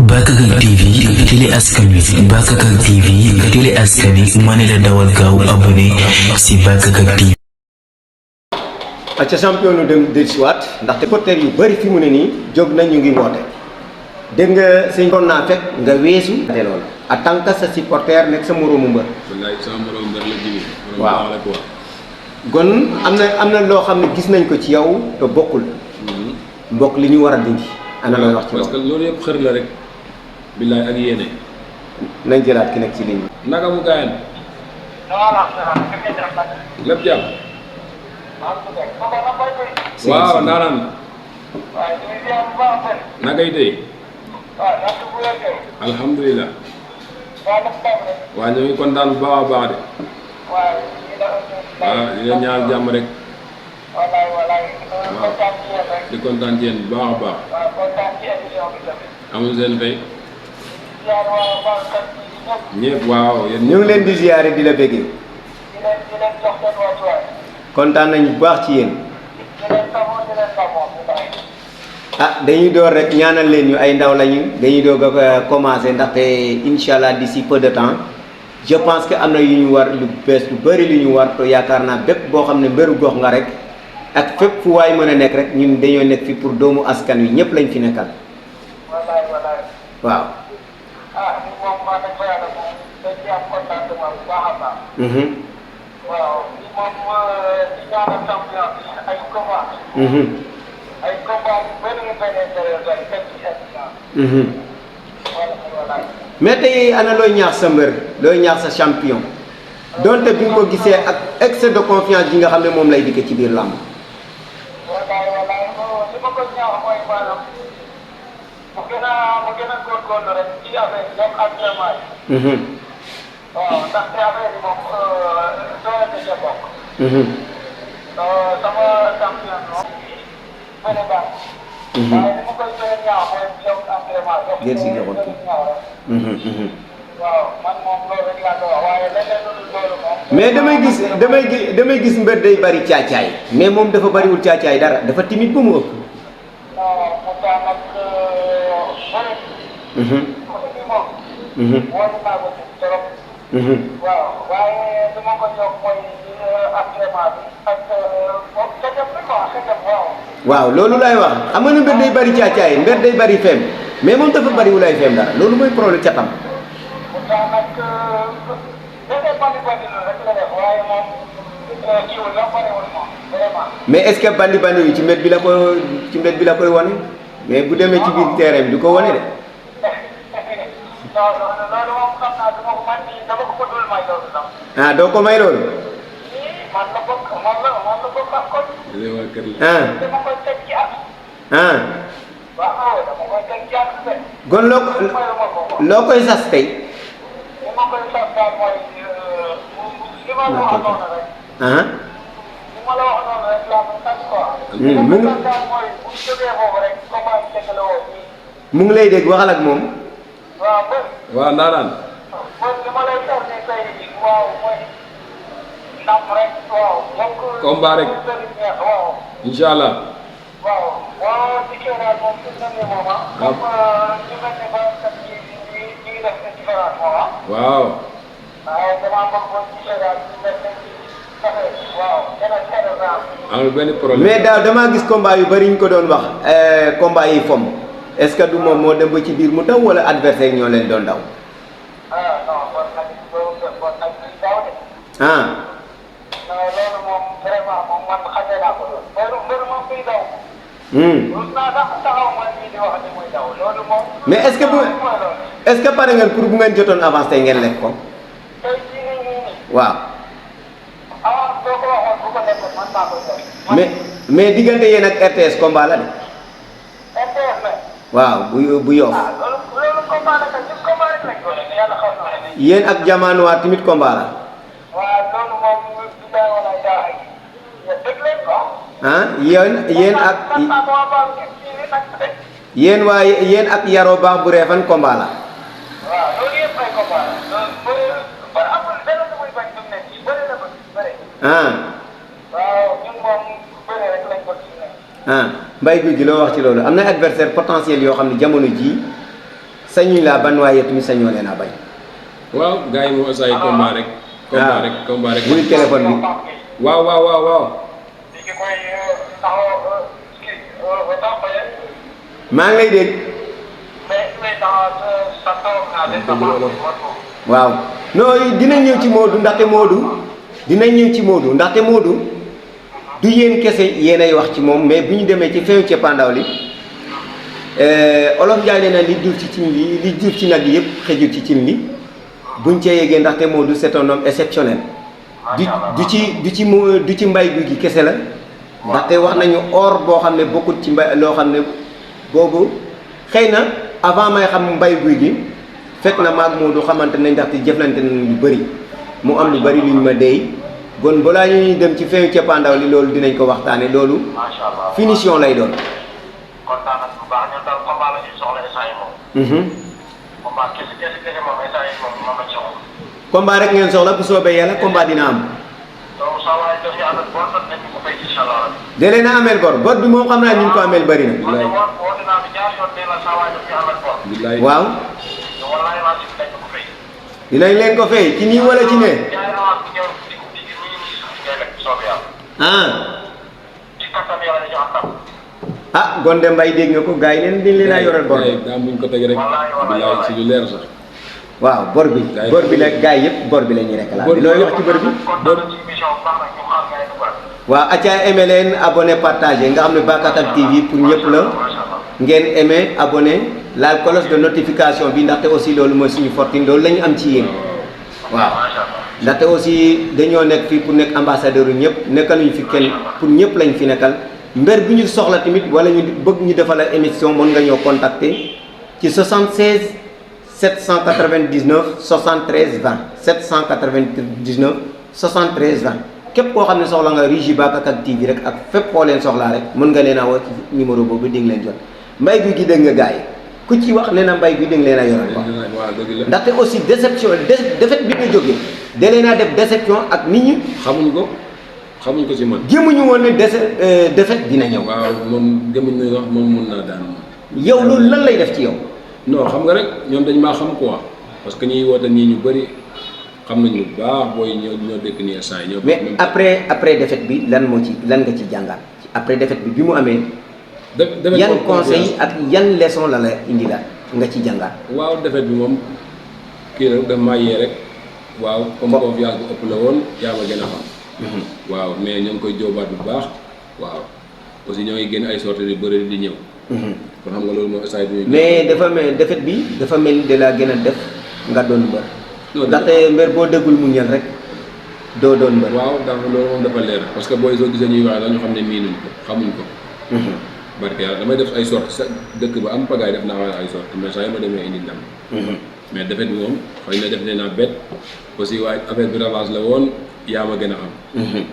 Bakakak TV télé askan wi Bakakak TV télé askan wi ma ne la dawal gaaw abonné si Bakakak TV. ca champion nu dem del siwaat ndaxte supporter yu bëri fi mu ne nii jóg nañ ñu ngi woote dégg nga sëñ kon naa fekk nga weesu te loolu en tant que sa supporter nekk sa moroomu mbër. wallaay sama moroom mbër la jibi. waaw kon am na loo xam ne gis nañ ko ci yow te bokkul. mbokk li ñu war a dindi. ana looy wax ci loolu parce que loolu yëpp xër la rek. billaay ak yéene. nañ jëlaat ki nekk ci ligne bi. naka mu gaayan. lépp jàmm. waaw ndaanaan. naka yi tey. alhamdulilah. waa ñu ngi kontaan bu baax a baax de. waaw di leen ñaan jàmm rek. waaw di kontaan ci yéen bu baax a baax. amul seen fay. ñëpp waaw yéen ñu ngi leen di ziyaare di la bëggee. kontaan nañu bu baax ci yéen. dañuy door rek ñaanal leen ñu ay ndaw lañu dañuy doog a commencé ndaxte incha allah d'ici peu de temps je pense que am na yu ñu war lu bees lu bëri lu ñu war te yaakaar naa bépp boo xam ne mbëru gox nga rek ak fépp fu waay mën a nekk rek ñun dañoo nekk fi pour doomu askan wi ñëpp lañ fi nekkal. waaw. ay combat yu bëri yu bëri bëri mais tey ana looy ñaax sa mbër looy ñaax sa champion donte bi nga ko gisee ak excès de confiance bi nga xam ne moom lay dikkee ci biir làmb. walaay li ma ko ñaax mooy maanaam mu gën a góorgóorlu rek ci affaire yi même actuellement yi. waaw ndaxte affaire yi moom doole na ca bokk. sama champion moom. bëri baax. waaye li ma koy gën a ñaax mooy yow entraînement. jërëjëf si joxoon waaw man moom loolu rek laa ko wax waaye leneen loolu moom. mais damay gis mbër day bari caacaay mais moom dafa bariwul caacaay dara dafa timide ba mu ëpp. non pourtant nag bëri. côté bi moom. wóolu naa ko ci trop. waaw waaye li ma ko yokk mooy entraînement bi ak moom xëjam bi quoi xëjam waaw. waaw loolu laay wax xam nga ne mbër day bari caacaay mbër day bari feem mais moom dafa bariwul ay feem dara loolu mooy problème catam. pourtant nag déedéet bandi rek la def waaye moom kiiwul la bariwul moom vraiment. mais est-ce que bandi yi ci mbedd bi la koy wane mais bu demee ci biir terrain bi du ko wane de. non loolu moom xam naa dama ko man mii dama ko dul may loolu sax. doo ko may loolu. man la bokk ak kon. dama koy teg ci at. waaw dama koy teg ci at de. kon loo koy sas tey. li ma koy sas daal mooy li ma la wax noonu rek. li ma la wax noonu rek laa ko sas quoi. li ma koy sas daal mooy bu ñu jógee foofu rek comment ñu teg la woo nii. mu ngi lay dégg waxal ak moom. waaw bër. waaw ndaanaan. bër li ma lay sas nii tey waaw mooy. ndam rek waaw. combat rek. waaw. incha allah. waaw waaw dikkee daal moom fi mu ne nii moom ñu mel ne baykat yi ñu ngi def différence moom waaw. waaye damaa bëgg boo dikkee daal ñu mel ne waaw amul benn problème. mais daaw damaa gis combat yu bari ñu ko doon wax combat yi fomm est-ce que du moom moo dem ba ci biir mu daw wala adversaire ñoo leen doon daw. non bon nag ñu daw de. non loolu moom vraiment moom man xamee naa ko loolu mbër moom muy daw. rus naa sax taxaw man mii di wax ni muy daw loolu moom. mais est-ce que pare ngeen pour bu ngeen jotoon avance tey ngeen lekk ko. tey jii nii. waaw. avance boo ko waxoon bu ko lekkoon man maa koy def. mais diggante yéen ak RTS combat la de. RTS la. waaw bu Yoff. loolu combat la kat ñun combat rek lañ ko def yàlla xam na ne. yéen ak Jamanoir tamit combat la. waaw loolu moom du jaay wala jaay dégg leen ko. yéen ak Yaro Baax bu Réfane combat la. waaw loolu yëpp ay combat la. ba amul benn lu muy bañ fi mu nekk nii bëri na bëri. waaw ñun moom bëri rek lañ ko gis ne. Mbaye Gouy Gui loo wax ci loolu am na adversaire potentiel yoo xam ne jamono jii sañuñ laa ban waaye tamit sañoo leen a bañ. waaw gars yi moom say combat rek. combat rek. wuy téléphone bi. waaw. maa ngi lay dégg. waaw non dina ñëw ci Modou ndaxte Modou du yéen kese yéenay wax ci moom mais bu ñu demee ci feew ceppaandaw li olof Njaay nee na li duuf ci cin li duuf ci nag yëpp xëjul ci cin li buñ cee yégee ndaxte Modou c'est un homme exceptionnel du ci mbay guy gi kese la ndaxte wax nañu or boo xam ne bokkut ci mbay loo xam ne boobu xëy na avant may xam mbay guy gi fekk na maag Modou xamante nañ ndaxte jëflante nañ lu bëri mu am lu bëri lu ñu ma déy kon balaa ñuy dem ci feew ceppaandaw li loolu dinañ ko waxtaane loolu finition lay doon. kontaan nañ bu baax ñun daal combat la ñuy soxla instant yi moom. combat kese moom instant yi moom lañ soxla. combat rek ngeen soxla bu soobee yàlla combat dina am. donc saa waay daf ñu amel bor nañ ko fay incha allah. da leen a amel bor bi moom xam naa ñu ko amel bëri na. woote naa bi ñaar yoon de la saa waay daf ñu amel bor. waaw. wallaay maa si dañ ko fay. dinañ leen ko fay ci nii wala ci ne. Gonde Mbaye dégg nga ko gars yi leen dañ leen a yoral bor. daa muñ ko teg rek bilaay ci lu leer sax. waaw bor bi la gars yi yëpp bor bi la ñuy réclamer looy wax ci bor bi. waaw acca aimé leen abonné partagé nga xam ne Bakakak TV pour ñëpp la ngeen aimé abonné laal cloche de notification bi ndaxte aussi loolu mooy suñu fortune loolu la ñu am ci yéen waaw. ndaxte aussi dañoo nekk fii pour nekk ambassadeur yu ñëpp nekkaluñu fi kenn pour ñëpp lañ fi nekkal mbir bi ñu soxla tamit wala ñu bëgg ñu defal la émission mën nga ñoo contacter ci 76 799 73 20 799 73 20 képp koo xam ne soxla nga Régie Bakakak TV rek ak fépp koo leen soxlaa rek mën nga leen a woo ci numéro boobu di nga leen jot mbay guy gi dégg nga gars yi ku ci wax nee na mbay guy dégg leen a yoral quoi ndaxte aussi déception défaite bi nga jógee da leen a def déception ak nit ñi. xamuñ ko ci man. jéemuñu woon ne défaite dina ñëw. waaw moom gëmuñ ne wax moom mun naa daan. yow loolu lan lay def ci yow. non xam nga rek ñoom dañ maa xam quoi parce que ñiy woote nii ñu bëri xam nañ lu baax booy ñoo dëkk nii instant yi. mais après défaite bi lan nga ci jàngat après défaite bi mu amee. yan conseil ak yan leçon la indi la nga ci jàngat. waaw défaite bi moom kii la daf maa yee rek. waaw comme confiance bu ëpp la woon yaa ma gën a xam. waaw mais ñoo ngi koy jóobaat bu baax. waaw aussi ñoo ngi génn ay sorties yu bëri di ñëw. kon xam nga loolu mooy saa yi. mais dafa mel défaite bi dafa mel ni de la gën a def nga doon mbër. ndaxte mbër boo déggul mu ñël rek doo doon mbër. waaw dafa loolu moom dafa leer parce que booy soo gisee ñuy wax dañu xam ne miinuñ ko xamuñ ko. barke yàlla damay def ay sorties sa dëkk ba am pagaay def naa ay sorties mais saa yi ma demee indi ndam. mais défaite bi moom xëy na def ne naa bett aussi waaye affaire bi revanche la woon yaa ma gën a xam.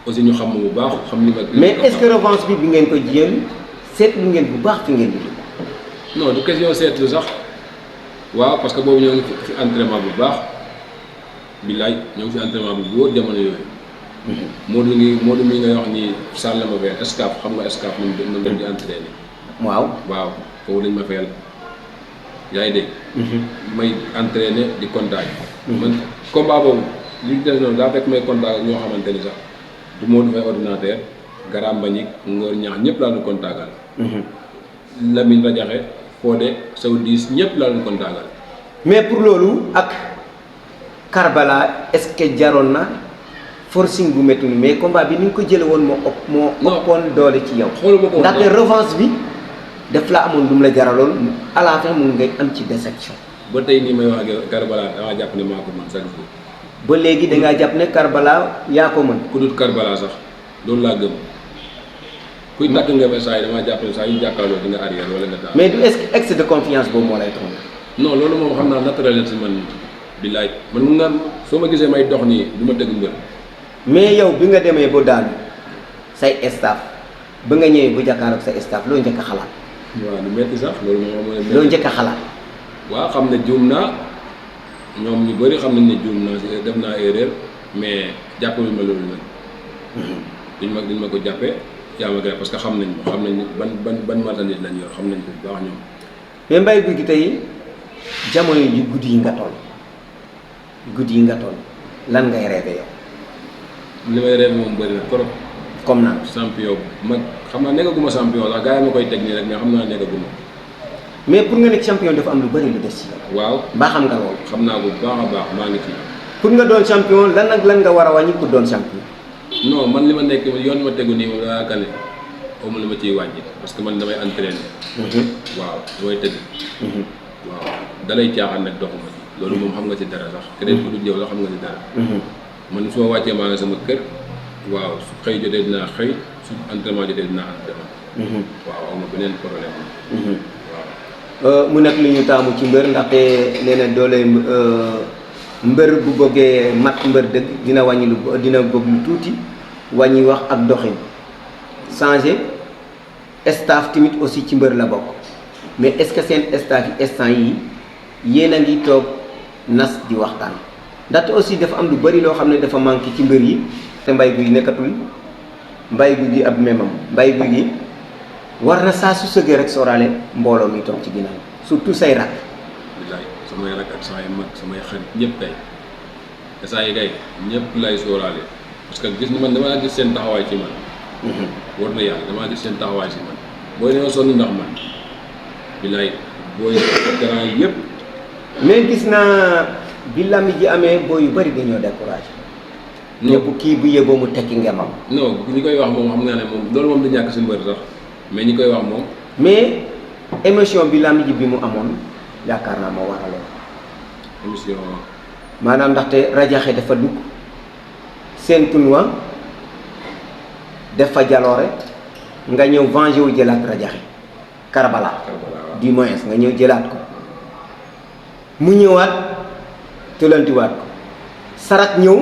aussi ñu xam bu baax xam li ma. mais est-ce que revanche bi ngeen ko jiyeen seetlu ngeen bu baax fi ngeen di. non du question seetlu sax waaw parce que boobu ñoo ngi ci entraînement bu baax billaay ñoo ngi ci entraînement bu wóor jamono yooyu. Modou mi ngay wax ni Sall ma fayal escaf xam nga escaf moom dañ di entraîné. waaw foofu dañ ma fayal. yaa ngi dégg. may entraîné di contact. man combat boobu li ñu des noonu daa fekk may contact ñoo xamante ni sax du Modou Faye ordinateur Garam Mbagnick Ngor ñaax ñëpp laa doon contactal. Lamine Radiakhé Fodé Saoudis ñëpp laa doon contactal. mais pour loolu ak Karbala est-ce que jaroon na forcing bu métti mais combat bi ni nga ko jëlee woon moo ëppoon doole ci yow. xooluma ko ndaxte revanche bi. def la amoon lu mu la jaraloon à la fin mu ngay am ci déception. ba tey nii may wax ak Karbala damaa jàpp ne maa ko mën chaque jour. ba léegi da ngaa jàpp ne Karbala yaa ko mën. ku dul Karbala sax loolu laa gëm kuy takk nga ba saa yi damaa jàpp ne saa yu jàkkaarloo di nga arrière wala nga daal. mais du excès de confiance boobu moo lay trompé. non loolu moom xam naa naturel si man billaay man mun naa soo ma gisee may dox nii du ma dëgg mbër. mais yow bi nga demee ba daanu say staff ba nga ñëwee bu jàkkaarloog sa staff loo njëkk a xalaat. waaw lu métti sax loolu moom mooy. loo njëkk a xalaat. waaw xam ne juum naa ñoom ñu bëri xam nañ ne juum naa def naa erreur mais jàppale ma loolu nag. duñ ma ko jàppee yaa ma gën parce que xam nañ ban marchandise lañ yor xam nañ ko bu baax ñoom. mais mbay guy gi tey jamono ji guddi yi nga toll lan ngay rêvé yow. li may rêvé moom bëri na trop. comme naan champion man xam naa nekkaguma champion sax gars yi ma koy teg nii rek mais xam naa nekkaguma. mais pour nga nekk champion dafa am lu bëri lu des ci yow. waaw mbaa xam nga loolu. xam naa ko bu baax a baax maa ngi ci. pour nga doon champion lan ak lan nga war a wàññi pour doon champion. non man li ma nekk yoon ma tegu nii moom daa yaakaar ne aw ma li ma ciy wàññi parce que man damay entraîner. waaw damay tëgg. waaw dalay caaxaan nag doxuma ci loolu moom xam nga ci dara sax keneen ku dul yow la xam nga ci dara. man su ma wàccee maa nga sama kër waaw su xëy jotee dinaa xëy su entraînement jotee dinaa entraînement. waaw aw ma beneen problème. waaw. mu nekk li ñu taamu ci mbër ndaxte nee na doole mbër bu bëggee mat mbër dëgg dina wàññi dina bëgg lu tuuti wàññi wax ak doxin changer staff tamit aussi ci mbër la bokk mais est-ce que seen staff yi instant yi yéen a ngi toog nas di waxtaan ndaxte aussi dafa am lu bari loo xam ne dafa manqué ci mbër yi te Mbaye Gouye nekkatul Mbaye Gouye gi ab memam Mbaye Gouye gi war na saa su sëggee rek sóoraale mbooloo mi toog ci ginnaaw surtout say rakk. bilaay samay rakk ak samay mag samay xarit ñëpp kay te saa yi kay ñëpp lay sóoraale parce que gis man damaa gis seen taxawaay ci man. war na yàlla damaa gis seen taxawaay ci man booy dañoo sonn ndax man bilaay booy grand yëpp. mais gis naa bi làmb ji amee booy yu bari dañoo découragé. ñëpp kii bu yeboo mu tekki ngemam. non ñi koy wax moom xam nga ne moom loolu moom du ñàkk si mbër sax mais ñi koy wax moom. mais émission bi làmb ji bi mu amoon yaakaar naa moo waraloon. émission. maanaam ndaxte rajaxe dafa dugg seen tournoi def fa jaloore nga ñëw venger wu jëlaat rajaxe Karbala du moins nga ñëw jëlaat ko mu ñëwaat tëlantiwaat ko sarak ñëw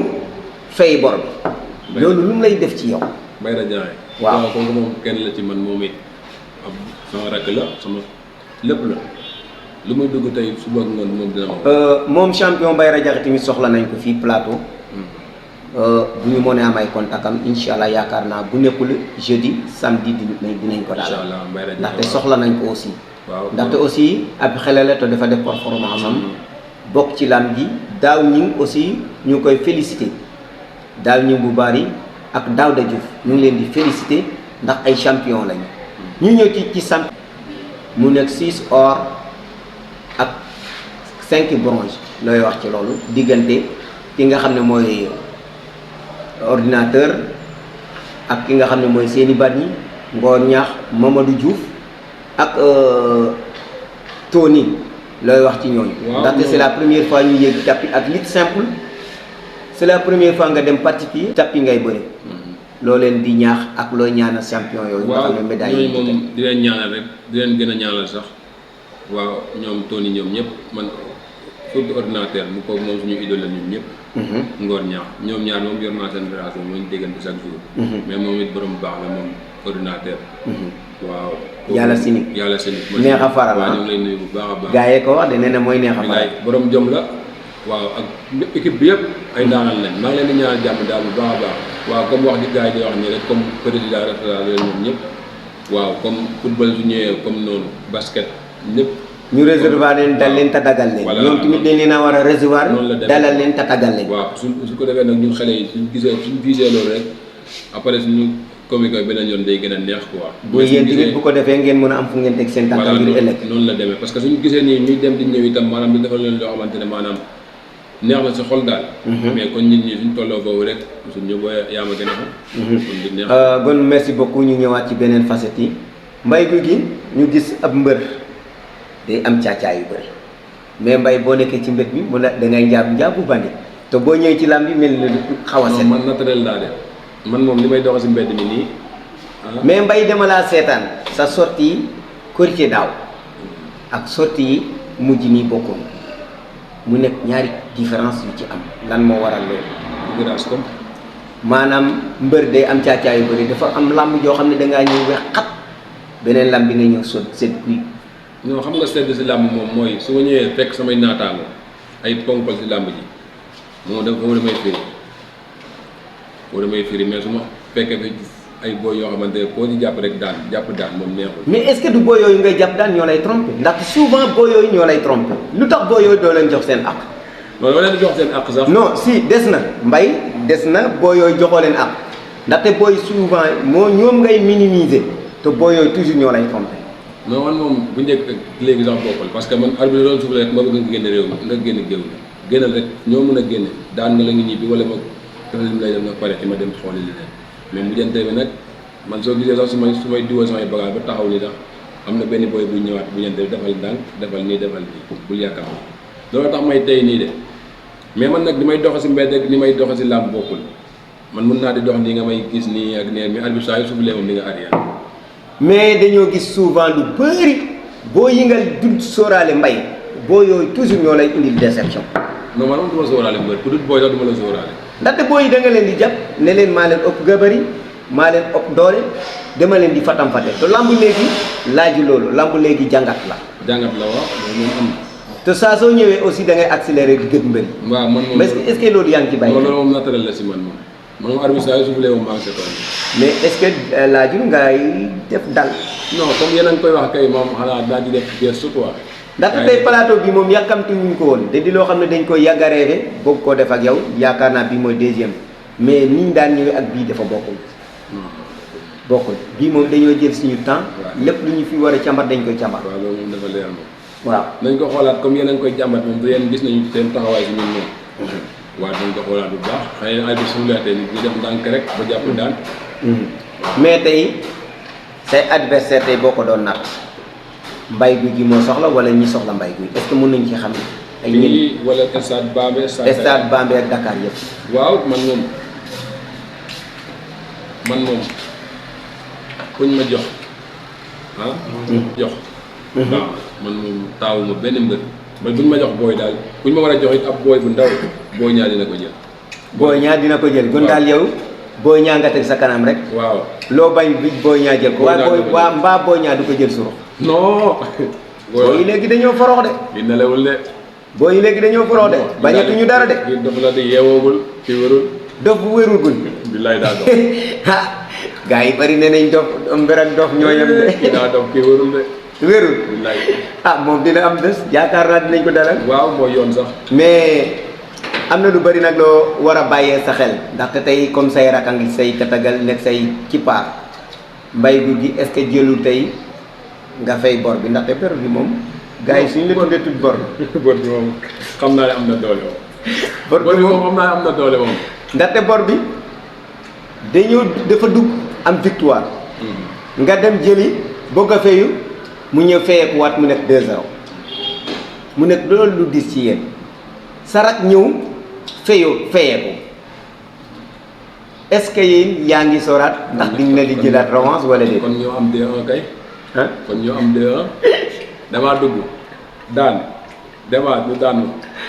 fay bor bi loolu lu mu lay def ci yow. Mbaye Radiakhé. waaw kooku moom kenn la ci man moom it sama rakk la sama lépp la lu muy dugg tey suba ak ngoon moom dina ma. moom champion Mbaye Radiakhé tamit soxla nañ ko fii plateau. bu ñu mënee am ay contact am incha allah yaakaar naa bu nekkul jeudi samedi dinañ ko daal. incha allah Mbaye Radiakhé ndaxte soxla nañ ko aussi. waaw ndaxte aussi ab xale la te dafa def performance am. bokk ci lam ji daaw ñi aussi ñu koy félicité daaw ñi bu bari ak Daouda Diouf ñu ngi leen di félicité ndax ay champion lañu. ñu ñëw ci sam mu nekk 6 or ak 5 bronze looy wax ci loolu diggante ki nga xam ne mooy ordinateur ak ki nga xam ne mooy Séni Bargny Ngor Ñaax Mamadou Diouf ak Tony looy wax ci ñooñu. ndaxte c'est la première fois ñu yéeg tapis ak lutte simple c'est la première fois nga dem particulier tapis ngay bëri. loo leen di ñaax ak looy ñaanal champion yooyu. nga xam ne médaille yi moom di leen ñaanal rek di leen gën a ñaanal sax waaw ñoom Tony ñoom ñëpp man surtout ordinateur mu ko moom suñu idole la ñun ñëpp. Ngor Ñaax ñoom ñaar moom yor naa seen relation mooy déggante chaque jour. mais moom it borom baax la moom ordinateur. waaw. yàlla sinik neex a faral waaw ñu ngi lay nuyu bu baax a baax. gaa yee ko wax de nee na mooy neex a faral. borom jom la waaw ak équipe bi yëpp ay daanal lañ maa ngi leen di ñaanal jàmm daal bu baax a baax waaw comme wax di gars yi di wax nii rek comme président restaurant leen ñoom ñëpp waaw comme football su ñëwee comme noonu basket ñëpp. ñu réservoir leen dal leen te dagal leen. voilà ñoom tamit dañ leen a war a réservoir. dalal leen te tagal leen. waaw su ko defee nag ñun xale yi suñu gisee loolu rek après suñu comique beneen yoon day gën a neex quoi. bu yéen tamit bu ko defee ngeen mën a am fu ngeen teg seen tànk ngir ëllëg. noonu la demee parce que suñu gisee nii ñuy dem di ñëw itam maanaam di defal leen loo xamante ne maanaam neex na si xol daal. mais kon nit ñi suñ tolloo foofu rek suñ ñëw yaa ma gën a xam. kon di neex. bon merci beaucoup ñu ñëwaat ci beneen facette yi Mbaye Gouye Gui ñu gis ab mbër day am caacaay yu bëri mais Mbaye boo nekkee ci mbët mi mu la da ngay njaabu bandi te boo ñëwee ci làmb bi mel ni xaw a set. man naturel laa de man moom li may dox si mbedd mi nii. mais Mbaye dama laa seetaan sa sortie yi korité daaw ak sortie yi mujj nii bokkul mu nekk ñaari différence yu ci am lan moo waral loolu. différence comme. maanaam mbër day am caacaay yu bëri dafa am làmb joo xam ne dangaa ñëw wex xat beneen làmb bi nga ñëw set kuy. non xam nga sedd si làmb moom mooy su ma ñëwee fekk samay naataango ay ponkal si làmb ji moom damay firi mais su ma fekkee fi ay boy yoo xamante ne koo ci jàpp rek daan moom neexul. mais est-ce que du boo yooyu ngay jàpp daan ñoo lay trompé ndax souvent boo yooyu ñoo lay trompé lu tax boo yooyu doo leen jox seen àq. non doo leen jox seen àq sax. non si des na mbay des na boo yooyu joxoo leen àq ndaxte booy souvent ñoom ngay minimiser te boo yooyu toujours ñoo lay trompé. non man moom bu njëkk léegi sax bokkul parce que man arbitre doon suuf rek ma bëgg nga génne réew mi nga génn géew mi génnal rek ñoo mën a génne daan nga la nga ñibbi wala ma tëralim lay def nga pare ma dem xooli li mais mujjante bi nag man soo gisee sax su may diwoo samay bagage ba taxaw ni sax am na benn boy bu ñëwaat bu ñente bi defal ndànk defal nii bul yaakaar loolu tax may tey nii de mais man nag li may doxe si mbedd ak li may doxe si làmb bokkul man mun naa di dox nii nga may gis nii ak nee mais arbitre saa yu suufulee moom di nga arrière. mais dañoo gis souvent lu bëri boo yëngal dul sóoraale mbay boo yooyu toujours ñoo lay indil déception. non man moom du ma sóoraale mbër ku dul booy sax du ma la sóoraale. ndaxte booy yi da nga leen di jàpp ne leen maa leen ëpp gabari maa leen ëpp doole dama leen di fatam fate te lamb léegi laaju loolu lamb léegi jàngat la. jàngat la waaw moom am. te saa soo ñëwee aussi da ngay accélérer di gët mbëri. waaw man moom mais est-ce que loolu yaa ngi ci bàyyi. loolu moom naturel la si man moom. man moom arbitre saa yu suufulee moom maa ngi seetoon. mais est-ce que laajul ngay def dal. non comme yéen a ngi koy wax kay moom xanaa daa di def gëstu quoi. ndaxte tey plateau bi moom yàkkamti wuñ ko woon te di loo xam ne dañ koy yàgg a rêvé bëgg koo def ak yow yaakaar naa bii mooy deuxième mais niñ daan ñëwee ak bii dafa bokkul bii moom dañoo jël suñu temps lépp lu ñu fi war a càmbar dañ koy càmbar. waaw loolu moom dafa leer moom. waaw nañ ko xoolaat comme yéen a ngi koy jàmbat moom te yéen gis nañu seen taxawaay si ñun moom. waaw dañ ko xoolaat bu baax xëy na ay bi suñu leetee ñu def ndànk rek ba jàpp daan. mais tey say adversaire tey boo ko doon natt mbay guy gi moo soxla wala ñi soxla mbay guy est-ce que mën nañ ci xam ne. ay ñenn wala stade Bambey stade Bambey ak Dakar yëpp. waaw man moom kuñ ma jox jox. waaw man moom taawuma benn mbër man buñ ma jox booy daal kuñ ma war a jox it ab booy bu ndaw booy ñaar dina ko jël. booy ñaar dina ko jël kon daal yow. booy ñaa nga teg sa kanam rek. waaw loo bañ bi booy ñaa jël ko. waaye mbaa booy ñaa du ko jël suro. non. booy yi léegi dañoo forox de. di nelawul de. booy yi léegi dañoo forox de. bañatuñu dara de. kii dafa la di yeewoogul kii wérul. dof bu wérugul. billaay daa dof. ah gars yi bari ne nañ dof mbir ak dof ñoo yem de. kii daa dof kii wérul de. wérul. billaay. ah moom dina am des yaakaar naa dinañ ko dalal. waaw mooy yoon sax. mais. am na lu bari nag loo war a bàyyee sa xel ndaxte tey comme say rakk a ngi say tatagal nekk say kippaar mbay gu gi est-ce que jëlul tey nga fay bor bi ndaxte per bi moom gars yi suñu la tuddee tudd bor bor bi moom xam naa ne am na doole moom. bor bi moom xam naa ne am na doole moom. ndaxte bor bi dafa dugg am victoire nga dem jëli bëgg a fayu mu ñëw fayeeku waat mu nekk 2-0 mu nekk loolu lu dis ci yéen sarak ñëw fayeeku est-ce que yéen yaa ngi sooraat ndax diñ na di jëlaat revanche wala déet. kon ñoo am 2-1 kay. ah kon ñoo am 2-1 damaa dugg daan demaat ñu daan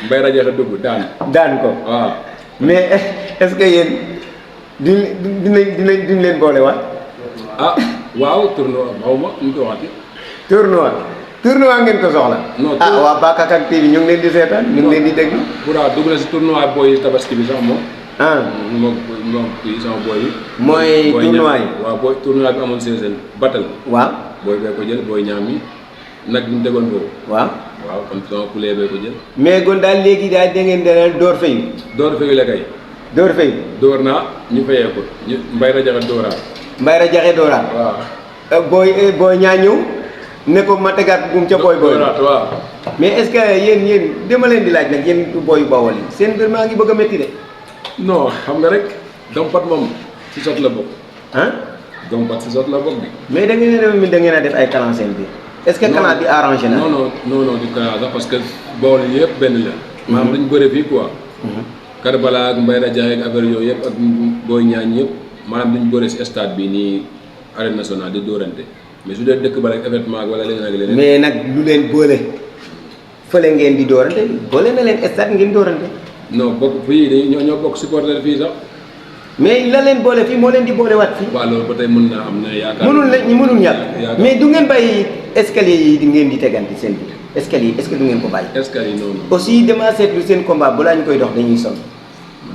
mbay rajo la dugg daan ko waaw. mais est-ce que yéen duñ leen boole waat. ah waaw tournoi xaw ma ñu ko waxati. tournoi ngeen ko soxla. non waa Bakakak TV ñu ngi leen di seetaan ñu ngi leen di déglu. Bura dugg na si tournoi booy tabaski bi sax moom. moom kii sama booy yi. mooy tournoi yi waaw booy tournoi bi amoon seen battle. waaw booy bee ko jël booy ñaam yi nag ñu tegoon boobu. waaw kon sama poulet bee ko jël. mais kon daal léegi daal da ngeen dalal door fayu. door fayu la kay. door fayu. door naa ñu fayee ko ñu mbay rajaxe dooraat. mbay rajaxe dooraat. waaw. booy ñaa ñëw. ne ko ma tegaat buum ca booy waaw. mais est-ce que yéen dama leen di laaj nag yéen booy Bawol yi seen mbir maa ngi bëgg a métti de. non xam nga rek dompat moom si sot la bokk. ah. dompat si sot la bokk bi. mais da ngeen a def ay calan seen biir. est-ce que calan bi arrangé na. non du calan sax parce que Bawol yëpp benn la. maanaam dañu bëre fii quoi. Karbala ak Mbay Rajaxe ak affaire yooyu yëpp ak booy ñaañ yëpp maanaam dañu bëre si stade bi nii arène nationale di dóorante. mais su dee dëkk ba rek événement wala leneen ak leneen. mais nag lu leen boole fële ngeen di doorante boole na leen stade ngeen doorante. non bokk fii ñoo bokk supporter fii sax. mais la leen boole fii moo leen di boolewaat fii. waaw loolu ba tey mën naa am na yaakaar. mënul ñàkk mais du ngeen bàyyi escalier yi di ngeen di tegante seen biir escalier est-ce que du ngeen ko bàyyi. escalier noonu. aussi dama seetlu seen combat balaa ñu koy dox dañuy sonn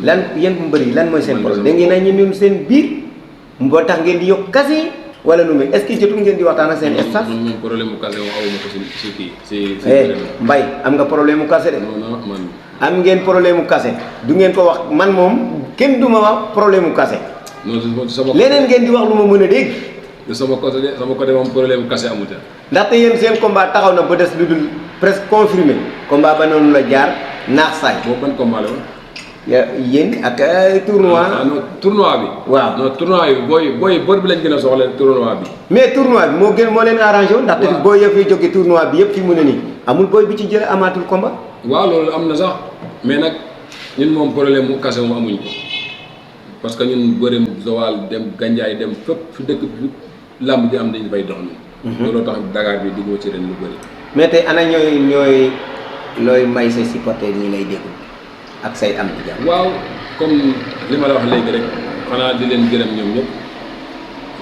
lan yéen bu mbëri lan mooy seen problème da ngeen a ñemewul seen biir moo tax ngeen di yokk kase yi wala nu muy est-ce que jotul ngeen di waxtaan ak seen staff. moom problème mu kase moom awuma ko si kii si Mbay am nga problème mu kase de. non man. am ngeen problème mu kase du ngeen ko wax man moom kenn du ma wax problème mu kase. non sama leneen ngeen di wax lu ma mën a dégg. sama côté moom problème mu kase amut. ndaxte yéen seen combat taxaw na ba des lu dul presque confirmé combat ba noonu la jaar naax saay. boobu ban combat la woon. yéen ak tournoi. non tournoi bi. waaw non tournoi bi booy bër bi lañ gën a soxla tournoi bi. mais tournoi bi moo leen arrangé woon. ndaxte booy yëf yi jóge tournoi bi yëpp fi mu ne nii amul booy bi ci jële amaatul combat. waaw loolu am na sax mais nag ñun moom problème mu kase moom amuñ ko parce que ñun bërim Joal dem Gandiaye dem fépp fi dëkk bi làmb ji am dañu fay dox nii. looloo tax Dakar bi duggoo ci ren lu bëri. mais tey ana ñooy looy may say supporter ñi lay déglu ak say am di jàmm. waaw comme li ma la wax léegi rek xanaa di leen gërëm ñoom ñëpp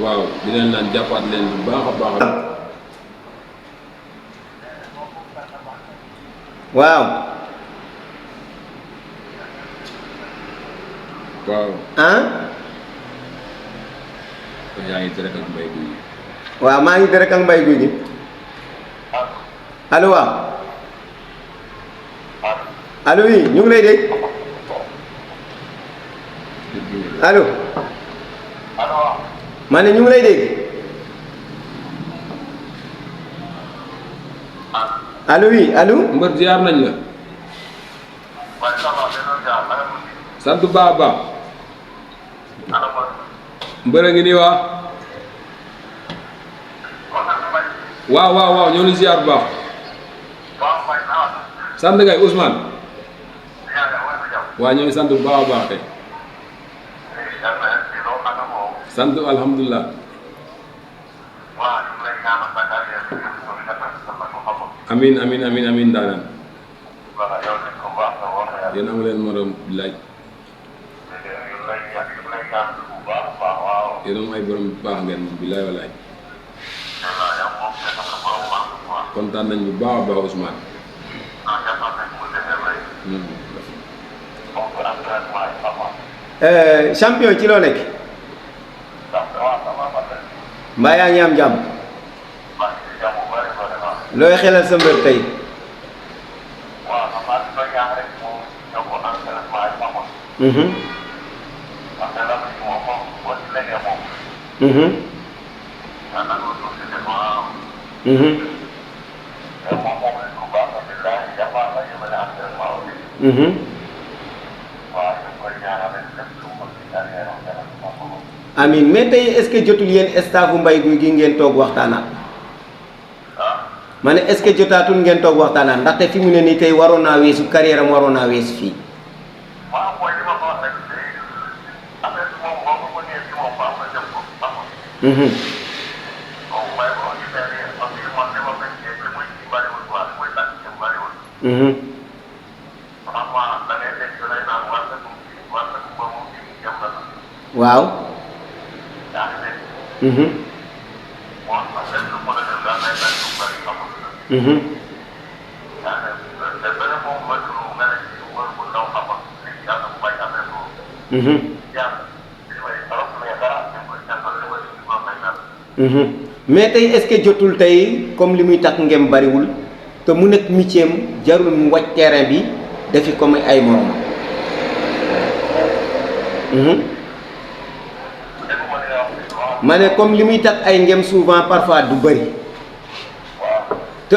waaw di leen naan jàppaat leen bu baax a baax. waaw. waaw. ah. yaa ngi tere ak mbay guy gi. waaw maa ngi tere ak mbay guy gi. allo waaw. allo oui ñu ngi lay dégg. allo. ma ne ñu ngi lay dégg. allo oui allo. mbër ziar nañ la. sant bu baax a baax. mbër a ngi nii waa. waaw ñoo ngi ziar bu baax. sant ngay Ousmane. waa ñoo ngi sant bu baax a baax kay. sant alhamdulilah. amiin daanaan. yéen amu leen morom laaj. yéen am ay borom bu baax ngeen moom bilaay walaay. kontaan nañ bu baax a baax Ousmane. champion ci loo nekk. mbaa yaa ngi am jàmm. looy xelal sa mbër tey. Amin mais tey est-ce que jotul yéen staffu Mbaye Gouy Gui ngeen toog waxtaanaat. ma ne est-ce que jotaatul ngeen toog waxtaanaat ndaxte fi mu ne nii tey waroon naa weesu carrière am waroon naa weesu fii. waaw. mais tey est-ce que jotul tey comme li muy takk ngeen bariwul te mu nekk métier am jarul mu wàcc terrain bi defi comme ay morom. ma ne comme li muy takk ay ngem souvent parfois du bëri te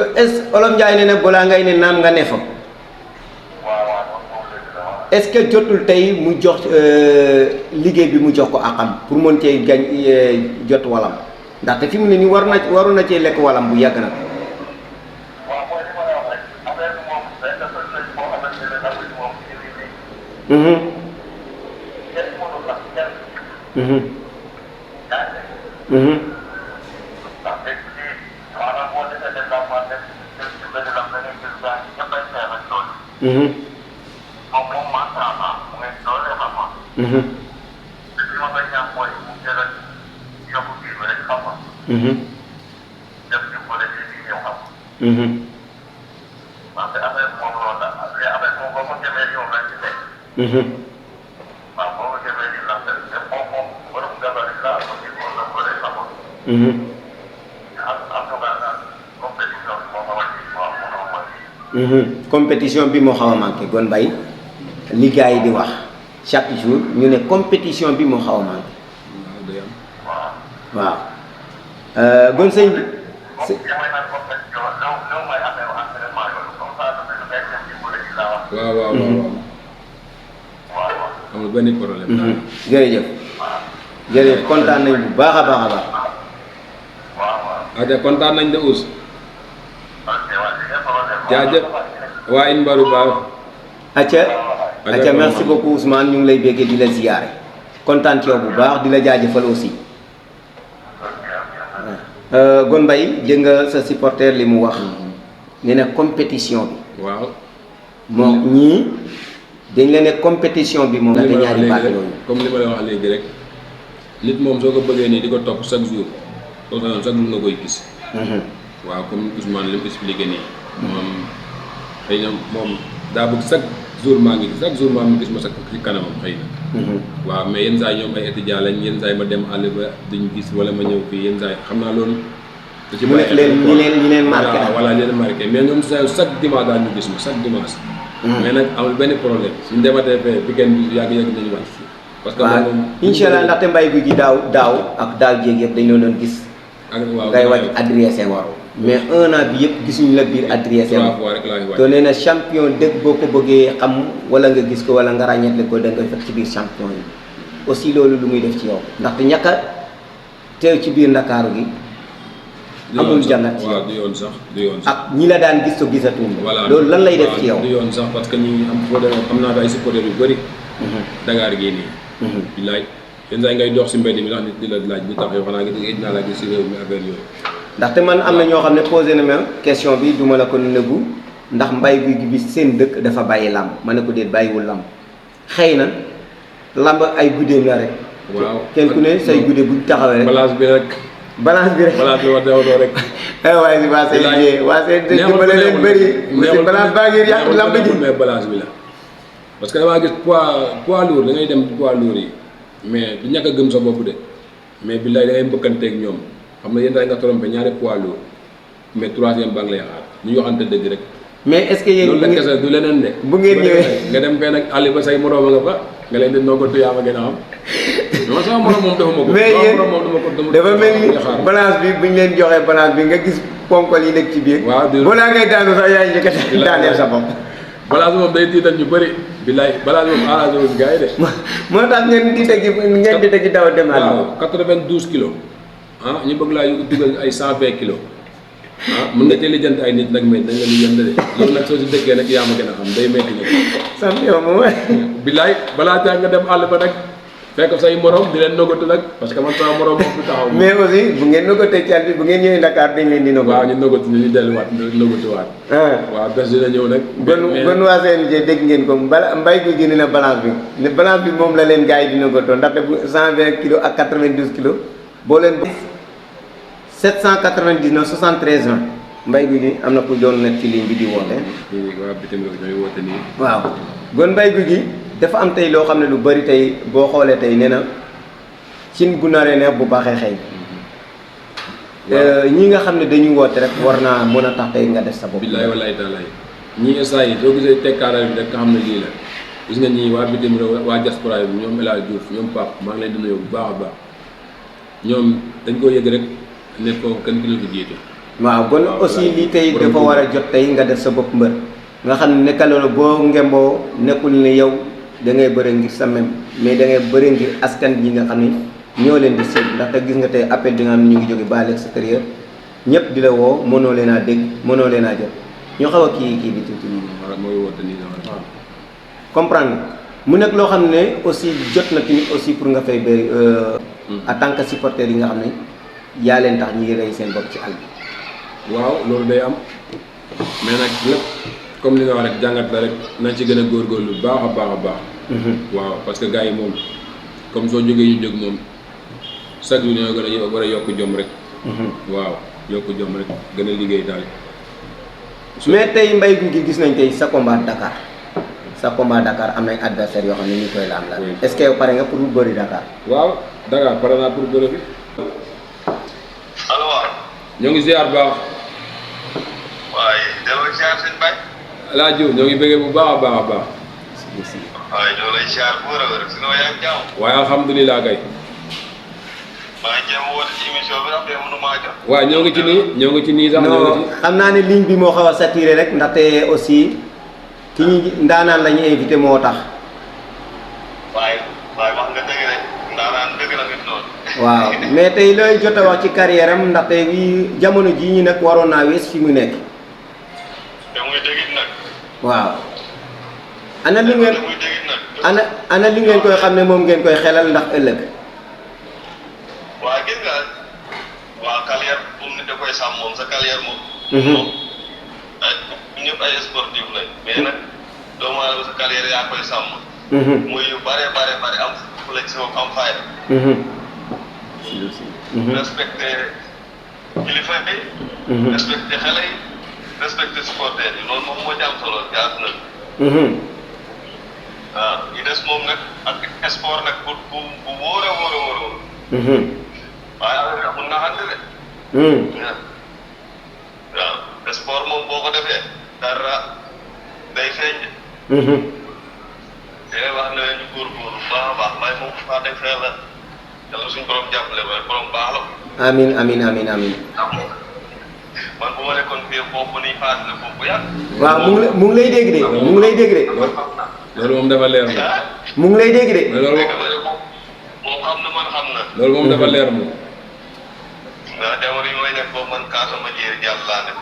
olof Njaay ne ne balaa ngay ne naam nga ne fa. est-ce que jotul tey mu jox liggéey bi mu jox ko àqam pour mën cee gañ jot walam ndaxte fi mu ne nii waroon na cee lekk walam bu yàgg na. compétition bi moo xaw a manqué Gon Mbaye li gars yi di wax chaque jour ñu ne compétition bi moo xaw a manqué waaw Gon sëñ bi waaw amul benn problème. jërëjëf kontaan nañ bu baax a baax a baax. aja kontaan nañ de us jaajëf waa in mbaru baax. acca merci beaucoup Ousmane ñu ngi lay béggee di la ziyaare kontaan ci yow bu baax di la jaajëfal aussi. Gon Mbaye dégg nga sa supporter li mu wax nee na compétition bi. waaw moom ñii dañ la ne compétition bi moom. ndaxte ñaari baat yooyu comme li ma la wax léegi rek nit moom soo ko bëggee nii di ko topp chaque jour soo ko chaque jour nga koy gis. waaw comme Ousmane li mu expliqué nii. moom xëy na moom daa bëgg chaque jour maa ngi gis ma ci kanamam xëy na. waaw mais yenn saa yi ñoom ay étudiants lañ yenn saa yi ma dem àll ba duñ gis wala ma ñëw fii yenn saa yi xam naa loolu. da ci mu nekk leen ñi leen marqué voilà ñi leen marqué mais ñoom chaque dimanche daal ñu gis ma chaque dimanche. mais nag amul benn problème suñu dematee fee weekend bi yàgg-yàgg nañu wàcc. parce que moom incha allah ndaxte mbay gi daaw ak daal jéeg yëpp dañu doon gis. ak waaw ngay wàcc Adrien Senghor mais 1 an bi yëpp gisuñu la biir Adrien Senghor. te nee na champion dëgg boo ko bëggee xam wala nga gis ko wala nga ràññeetle ko da nga fekk ci biir champion yi aussi loolu lu muy def ci yow ndaxte ñàkk a teew ci biir Ndakaaru gi. amul jàngat ci yow du yoon sax ak ñi la daan gis to gisatuñu. voilà loolu lan lay def ci yow. du yoon sax parce que ñi am foo demee am naa ay supporters yu bëri. Dakar gii nii. bilaay yenn saa yi ngay dox si mbedd mi ndax nit di la laaj bi tax yow xanaa gis naa la gis si réew mi affaire yooyu. ndaxte man am na ñoo xam ne posé na ma question bi duma la ko nëbbu ndax Mbaye Gouy Gui bi seen dëkk dafa bàyyi làmb ma ne ko déet bàyyiwul làmb xëy na làmb ay guddeem la rek. waaw kenn ku ne say guddee bu taxawee rek. balance bi rek. balance bi ma teewloo rek. waaye si waa CNG dimbale leen bëri. neexul balance baa ngi yàq làmb ji mais balance bi la. parce que damaa gis poids lourd da ngay dem poids lourd yi mais du ñàkk a gëm sa bopp de mais billaay da ngay mbëkkanteeg ñoom xam nga yenn saa yi nga trompé ñaari poids lourd mais troisième baa ngi lay xaar ñu waxante dëgg rek. mais est-ce que yéen loolu la kese du leneen de. bu ngeen ñëwee nga dem fee nag àll ba say moroom nga fa nga leen di noggatu yaa ma gën a xam. non sama morom moom defuma ko. mais yéen dafa mel ni balance bi bu ñu leen joxee balance bi nga gis ponkol yi nekk ci biir. waaw balaa ngay daanu sax yaay njëkk a daaneel sa bopp. balance moom day tiital ñu bëri. billaay balance moom arrangé wu si gars yi de. moo tax ngeen di tegi daw dem àll. waaw 92 kilos ah ñu bëgg laa dugal ay 120 kilos. mën nga jëli jant ay nit nag mais dañ la ñu yënd de loolu nag soo si dëkkee nag yaa ma gën a xam day métti nag. champion moom billaay balaa caa nga dem àll ba nag fekk say morom di leen nogatu nag parce que man sama morom moom du taxaw. mais aussi bu ngeen nogatee cal bi bu ngeen ñëwee Dakar dañ leen di nogatu. waaw ñu nogatu ñu delluwaat nogatuwaat. waaw bés dina ñëw nag. bon waa CNG dégg ngeen ko Mbaye Gouy Gui na balance bi ne balance bi moom la leen gars yi di nogatoo ndaxte bu 120 kilos ak 92 kilos boo leen. 799 73 ans Mbaye Gouy Gui am na ku doon nekk ci ligne bi di woote. waaw bitim réew ñooy woote nii. waaw Gon Mbaye Gouy Gui dafa am tey loo xam ne lu bari tey boo xoolee tey nee na cin bu naree neex bu baaxee xëy. ñi nga xam ne dañuy woote rek war naa mën a tax tey nga def sa bopp. billaay wallaay taalaay ñii instant yi soo gisee tekkaaral bi rek nga xam ne lii la gis nga ñii waa bitim réew waa diaspora bi ñoom El Hadj Diouf ñoom Pape maa ngi leen di nuyu bu baax a baax ñoom dañ koo yëg rek ne foofu kenn ku leen ko jiitu. waaw kon aussi lii tey dafa war a jot tey nga def sa bopp mbër nga xam ne nekkaloon boo ngemboo nekkul ne yow da ngay bëre ngir sa même mais da ngay bëre ngir askan bi nga xam ne ñoo leen di siib ndaxte gis nga tey appel bi nga xam ne ñu ngi jóge ba l'extérieur ñëpp di la woo mënoo leen a dégg mënoo leen a jot ñu xaw a kii bi tuuti nii. waaw mooy woote nii waaw. comprendre mu nekk loo xam ne aussi jot na tamit aussi pour nga fay bëri en tant que supporter yi nga xam ne yaa leen tax ñi rey seen bopp ci àll bi. waaw loolu day am mais nag lépp comme li nga wax rek jàngat la rek nañ ci gën a góorgóorlu bu baax a baax a baax. waaw parce que gars yi moom comme soo jógee ñu jóg moom chaque jour ñoo gën a war a yokk jom rek. waaw yokk jom rek gën a liggéey daal. mais tey Mbaye Gouy Gui gis nañ tey sa combat Dakar am nañ adversaire yoo xam ne ñu koy laam la est-ce que yow pare nga pour bëri Dakar. waaw Dakar pare naa pour bëri bi. ñoo ngi ziar baax. waaye delloo ziar sëñ Baye. laa jiw ñoo ngi bëggee bu baax a baax a baax. waaye ñoo lay ziar bu wér a wér si noo yaa ngi jàmm. waaye alhamdulilah kay. maa ngi jéem a woote ci émission bi ndax de mënu maa jot. waaw ñoo ngi ci nii sax ñoo ngi non ci. xam naa ne ligne bi moo xaw a saturé rek ndaxte aussi ki ñu ndaanaan la ñu invité moo tax. waaye wax nga dëgg rek ndaanaan dëgg la nga noonu. waaw mais tey looy jot a wax ci carrière am ndaxte wi jamono jii ñu nag waroon naa wees fi mu nekk. te muy dëggit nag. waaw. ana li ngeen te muy dëggit nag. ana li ngeen koy xam ne moom ngeen koy xelal ndax ëllëg. waa gis nga waa carrière bu mu ne da koy sàmm moom sa carrière moom. moom ay ñëpp ay sportif lañ. mais nag doomu aadama sa carrière yaa koy sàmm. muy yu bare am flexion am fayda. respecté kilifa yi. respecté xale yi. respecté supporter yi loolu moom moo ci am solo ci àdduna bi. waaw yi des moom nag ak sport nag bu wóor a wóor. waaye affaire bi mun naa ànd de. waaw sport moom boo ko defee dara day feeñ. te wax na ñu góorgóorlu baax a baax waaye moom wax dëgg fa yàlla yàlla suñu borom jàppale waaye borom baax la. amiin. man bu ma nekkoon fii foofu nii paase na foofu yàgg. waaw mu ngi lay dégg de mu ngi lay dégg de. loolu moom dafa leer moom. mu ngi lay dégg de. loolu moom xam na man xam na. loolu moom dafa leer moom. ndax jamono yi may nekk foofu man kaasama jéeri jàll laa nekk.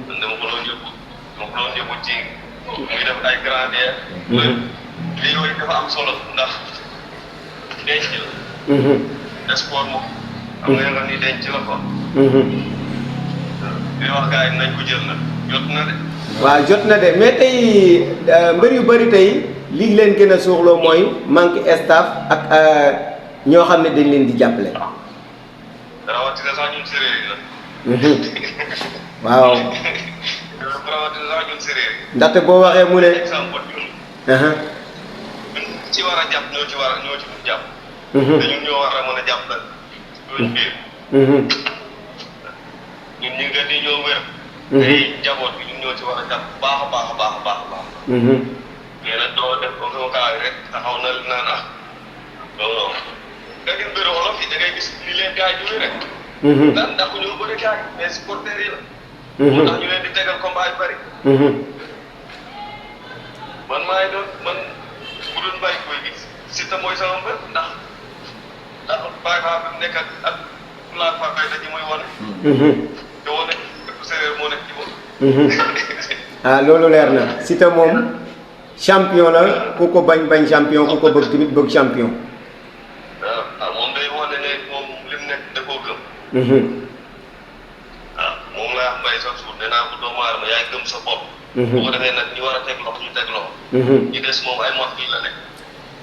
man dama ko doon yóbbu ci muy def ay grand air. lii yooyu dafa am solo ndax denc la. sport moom. xam nga nga ni denc la ko. li wax gars yi nañ ko jël nag jot na de. waaw jot na de mais tey mbër yu bëri tey li leen gën a suuxloo mooy manque staff ak ñoo xam ne dañ leen di jàppale. rawatina sax ñun séeréer yi la. waaw. rawatina sax ñun séeréer yi. ndaxte boo waxee mu ne. exemple ñun ci war a jàpp ñoo ci mun jàpp. te ñun ñoo war a mën a jàpp nag suñu biir. ñun ñu ngi di ñoo wér. tey njaboot bi ñun ñoo ci war a jàpp baax a baax. mais nag doo def ko sama kaa rek taxaw na naan non nga gis mbir wolof yi da ngay gis ni leen gars yi jógee rek. ndax ñoo bëri gars yi mais supporters yi la. moo tax ñu leen di tegal combat yu bëri. man bu doon bàyyi koy gis Siteu mooy sama mbër ndax bàyyi faa fi mu nekk ak laaj faa fay dañu muy wane. te wane séeréer moo nekk ci moom. ah loolu leer na Siteu moom champion la ku ko bañ champion ku ko bëgg tamit bëgg champion. waaw moom day wane ne moom li mu nekk da koo gëm. moom laa wax mbay sax suuf nee naa ko doomu aadama yaay gëm sa bopp. bu ko defee nag ñu war a teg loxo ñu teg loxo. ñu des moom ay mois fii la nekk.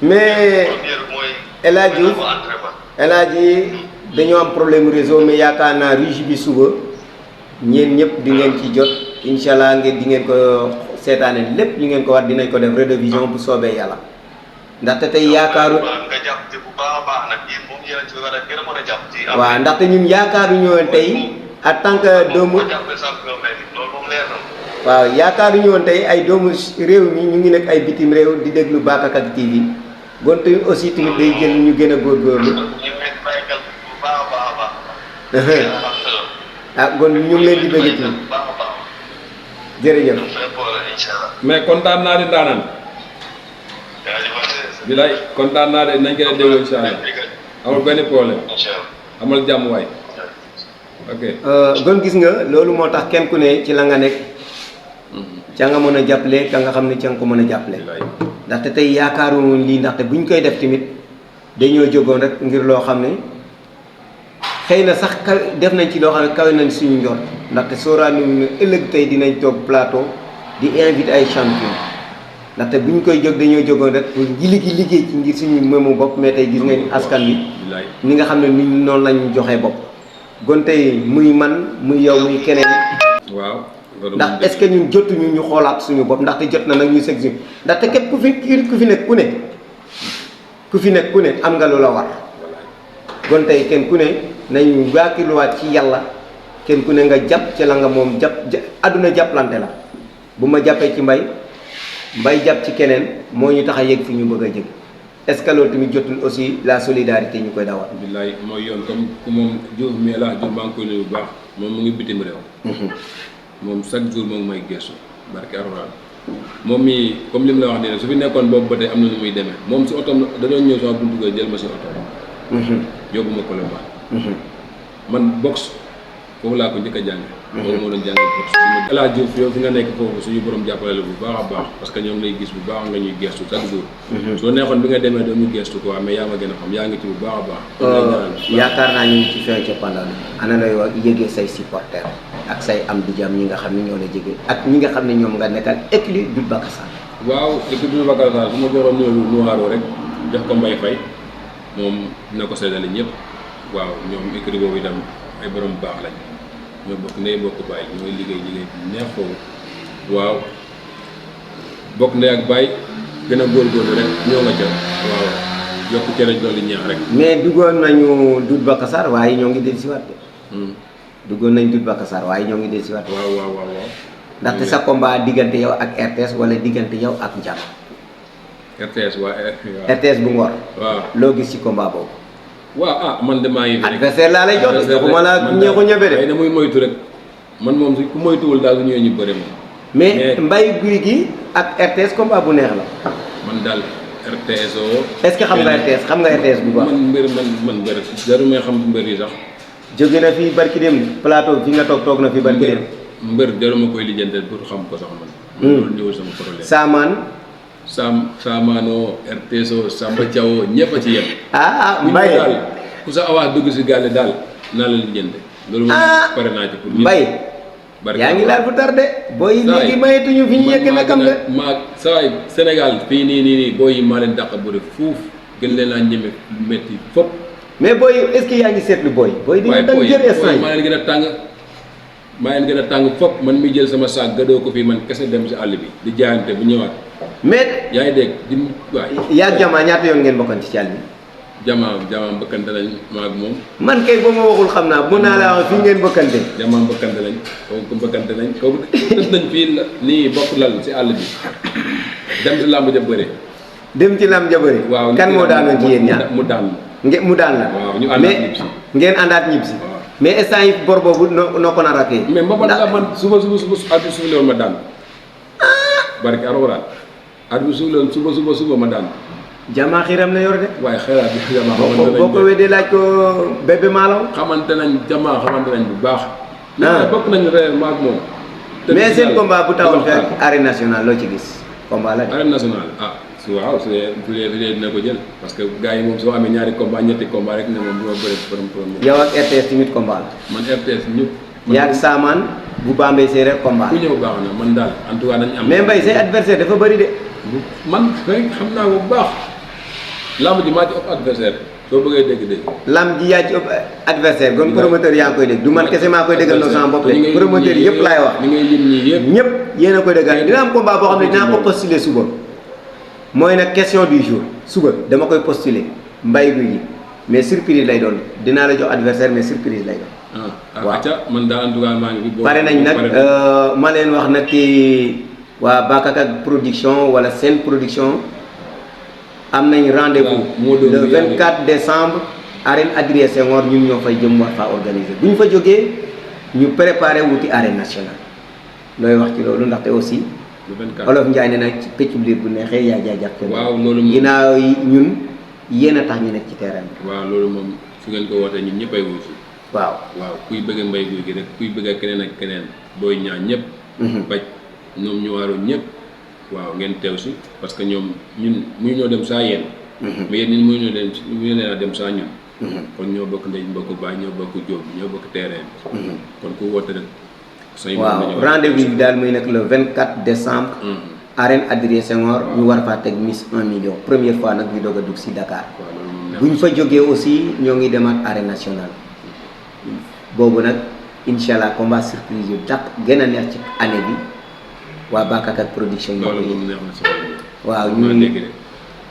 mais première mooy. El Hadj Diouf El Hadj dañoo am problème réseau mais yaakaar naa rugi bi suba ñeen ñëpp di ngeen ci jot incha allah di ngeen ko seetaane lépp li ngeen ko war dinañ ko def rediffusion bu soobee yàlla ndaxte tey yaakaaru. nga jàpp te bu baax a baax nag yéen moom yéen a ci war a gën a mën a jàpp ci. waaw ndaxte ñun yaakaaruñu woon tey en tant que doomu. waaw yaakaaruñu woon tey ay doomu réew mi ñu ngi nekk ay bitim réew di déglu Bakakak TV gonte aussi tamit day jël ñu gën a góorgóorlu. ah gon ñu ngi leen di bëgg ci jërëjëf. mais kontaan naa di daanaan. bilay kontaan naa de nañ gën a déggoo incha allah amul benn problème amal jàmm waay ok. gon gis nga loolu moo tax kenn ku ne ci la nga nekk ca nga mën a jàppale ka nga xam ne ca nga ko mën a jàppale ndaxte tey yaakaaroon lii ndaxte buñ koy def tamit dañoo jógoon rek ngir loo xam ne xëy na sax def nañ ci loo xam ne kawe nañ suñu njort ndaxte sóoraanu ne ëllëg tey dinañ toog plateau di invité ay champion ndaxte bu ñu koy jóg dañoo jógoon rek pour liggéey ci ngir suñu mëmu bopp mais tey gis nga askan bi ni nga xam ne ni noonu lañu joxee bopp gon tey muy man muy yow muy keneen. waaw ndax est-ce que ñun jotuñu ñu xoolaat suñu bopp ndaxte jot na nag ñu seg ndaxte képp ku fi nekk ku ne am nga lu la war gon tey kenn ku ne nañu waakiluwaat ci yàlla kenn ku ne nga jàpp ci la nga moom jàpp àdduna jàppalante la bu ma jàppee ci mbay jàpp ci keneen moo ñu tax a yegg fi ñu bëgg a jëg est ce que loolu tamit jotul aussi la solidarité ñu koy dawal. billaay mooy yoon comme ku moom Diouf mi la Diouf maa ngi koy nuyu bu baax moom mu ngi bitim réew. moom chaque jour moom may gëstu barke Alxuraan moom mii comme li mu la wax nii su fi nekkoon boobu ba tey am na nu muy demee moom si otoom da doon ñëw sama buntu kër jël ma si oto. yóbbu ma ko la baax. man box foofu laa ko njëkk a jàng. loolu moo doon jàng box. El Hadj Diouf yow fi nga nekk foofu suñu borom jàppale la bu baax a baax parce que ñoom lay gis bu baax nga ñuy gestu chaque jour. soo neexoon bi nga demee doo ñu gestu quoi mais yaa ma gën a xam yaa ngi ci bu baax a baax. yaakaar naa ñu ngi ci fin cappaandaw ana lay wax yëgee say supporters ak say am di jàmm ñi nga xam ne ñoo la jege ak ñi nga xam ne ñoom nga nekkal écurie Doudou Baka Sarr. waaw écurie Doudou Baka Sarr su ma joxoon nuwaaroo rek jox ko Mbaye Faye moom dina ko seddale ñëpp waaw ñoom écurie boobu itam ay borom baax lañ ñoo bokk ndey bokk baay ñooy liggéey neex foofu waaw bokk ndey ak baay gën a góorgóorlu rek ñoo nga ca waaw yokk cere doon li ñaax rek. mais duggoon nañu Doudou Baka Sarr waaye ñoo ngi dellusiwaat de. duggoon nañ Doudou Baka Sarr waaye ñoo ngi dellusiwaat. waaw. ndaxte sa combat diggante yow ak RTS wala diggante yow ak Ndiam. RTS RTS bu Ngor. waaw loo gis ci combat boobu. waaw man de maa ngi fi rek adversaire laa lay jox waxuma la ñeexu ñebe de. ay na muy moytu rek man moom si ku moytuwul daal su ñëwee ñu bëri moom. mais Mbaye Gouy Gui ak RTS combat bu neex la. man daal RTS oo. est-ce que xam nga RTS xam nga RTS bu baax. man mbër jarul may xam mbër yi sax. jóge na fi barki dem plateau fi nga toog na fi barki dem. mbër jaruma koy lijjanteel pour xam ko sax man. loolu ñëwul sama problème. Saamaanoo RTS oo Samba Thiaw ñëpp a ci yem. Mbaye daal ku sa awaas dugg si gàlle daal naa la lijjante. loolu moom pare naa ci pour. Mbaye yaa ngi laal bu tardé. booy yi léegi mayetuñu fi ñu yegg na kam nga. saa Sénégal fii nii booy yi maa leen dàq bëri fuuf gën leen a ñeme métti fop. mais booy est-ce que yaa ngi seetlu booy. booy dañu daan jël instant maa leen gën a tàng fop man mi jël sama saak gadoo ko fii man kese dem si àll bi di jaayante bu ñëwaat. mais yaa ngi dégg di waay. yaa Jama ñaata yoon ngeen bokkoon ci àll bi. Jama bëkkante nañ ma ak moom. man kay boo ma waxul xam naa mun naa la wax fi ngeen bëkkante. Jama bëkkante nañ kooku bëkkante nañ kooku tës nañ fii nii bokk lal si àll bi dem si làmb ja bëre. dem ci làmb ja bëre. waaw kan moo daanoon ci yéen ñaar mu daan. mu daan la. waaw ñu àndaat ñib si ngeen àndaat ñib si. mais instant yi bor boobu noo ko nar a kii. mais mbapat la man suba at bi suuf la woon ma daan. barke Alxuraan at bi suuf la woon suba ma daan. Jama xiram la yor de. waaye xelaat bi Jama xamante nañ boo ko weddee laaj ko bébé Malaw. xamante nañ bu baax. bokk nañ réellement ak moom. mais seen combat bu tawoon fekk arène nationale loo ci gis. combat la de. arène nationale waaw su dee dina ko jël parce que gars yi moom soo amee ñaari combat ñetti combat rek ne moom du ma bëri borom. yow ak RTS tamit combat la. man RTS ñëpp. yaa ak Saamaan bu Bambey séeréer combat. ku ñëw baax na man daal en tout cas nañ am. mais Mbaye say adversaire dafa bëri de. man rek xam naa ko bu baax. lamb ji maa ci ëpp adversaire soo bëggee dégg-dégg. lamb ji yaa ci ëpp adversaire kon promoteur yaa ngi koy dégg du man kese maa koy déggal noonu sama bopp de promoteur yëpp laay wax. li ngay lim ñii yëpp ñëpp yéen a koy déggal dina am combat boo xam ne dinaa ko postuler suba. mooy nag question du jour suba dama koy postuler Mbaye Gouy Gui mais surprise lay doon dinaa la jox adversaire mais surprise lay doon. waaw man daal en tout cas maa ngi fi. pare nañ nag ma leen wax nag ci waa Bakaka production wala seen production am nañ rendez-vous le 24 décembre arène Adrien Senghor ñun ñoo fay jëm war faa organiser bu ñu fa jógee ñu préparé wuti arène nationale looy wax ci loolu ndaxte aussi. Olof Njaay ne nag ci pëccub liir bu neexee yaa jaajaf kenn. waaw loolu moom ginnaaw yi ñun yéen a tax ñu nekk ci terrain bi. waaw loolu moom su ngeen ko wootee ñun ñëpp ay wuyu si. waaw kuy bëgg Mbaye Gouy Gui rek kuy bëgg keneen ak keneen booy ñaan ñëpp. baj ñoom ñu waaroon ñëpp. waaw ngeen teew si parce que ñoom ñun mënu ñoo dem saa yéen. mais yéen ñun mënu ñoo dem saa ñun. kon ñoo bokk ndey bokk baay ñoo bokk jóob ñoo bokk terrain bi. kon ku woote rek. waaw rendez-vous bi daal muy nekk le 24 décembre. arène Adrien Senghor ñu war faa teg Miss 1 million première fois nag ñu doog a dugg si Dakar. bu ñu fa jógee aussi ñoo ngi demaat arène nationale. boobu nag incha allah combat surprise yu dàq gën a neex ci année bi waa Bakaka production ñoo ko yëg. waaw ñu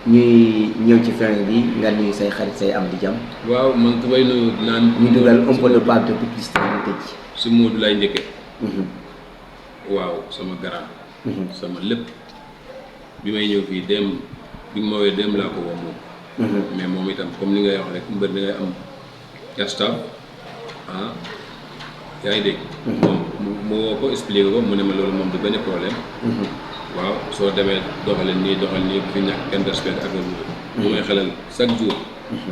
ñuy ñëw ci fin bi nga nuyu say xarit say am di jàmm. waaw man damay nuyu naan. ñu dugal un peu de part de publicité ñu tëj. si Modou lay njëkkee. waaw sama grand. sama lépp bi may ñëw fii dem bi ma woowee dem laa ko woo moom. mais moom itam comme ni ngay wax rek mbër mi ngay am staff yaa ngi dégg. moom mu woo ko expliqué ko mu ne ma loolu moom du benn problème. waaw soo demee doxalin nii bu fi ñàkk kenn respect ak loolu. mu may xelal chaque jour.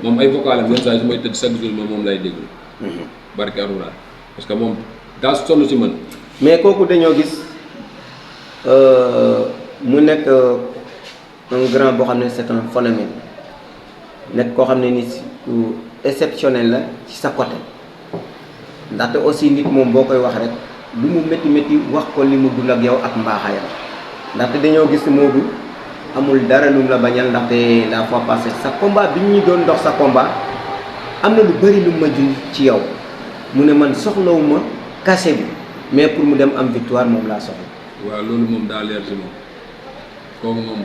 moom ay vocalam yenn saa yi su may tëdd chaque jour moom lay déglu. barke Alxuraan parce que moom daa sonn si man. mais kooku dañoo gis mu nekk un grand boo xam ne c'est un phénomène nekk koo xam ne ni exceptionnel la ci sa côté ndaxte aussi nit moom boo koy wax rek lu mu métti wax ko li mu dul ak yow ak mbaaxayam ndaxte dañoo gis Modou amul dara lu mu la bañal ndaxte la fois passée sa combat bi ñu doon dox sa combat am na lu bëri lu ma junj ci yow mu ne man soxlawuma cachet bi mais pour mu dem am victoire moom laa soxla. waaw loolu moom daa leer si moom kooku moom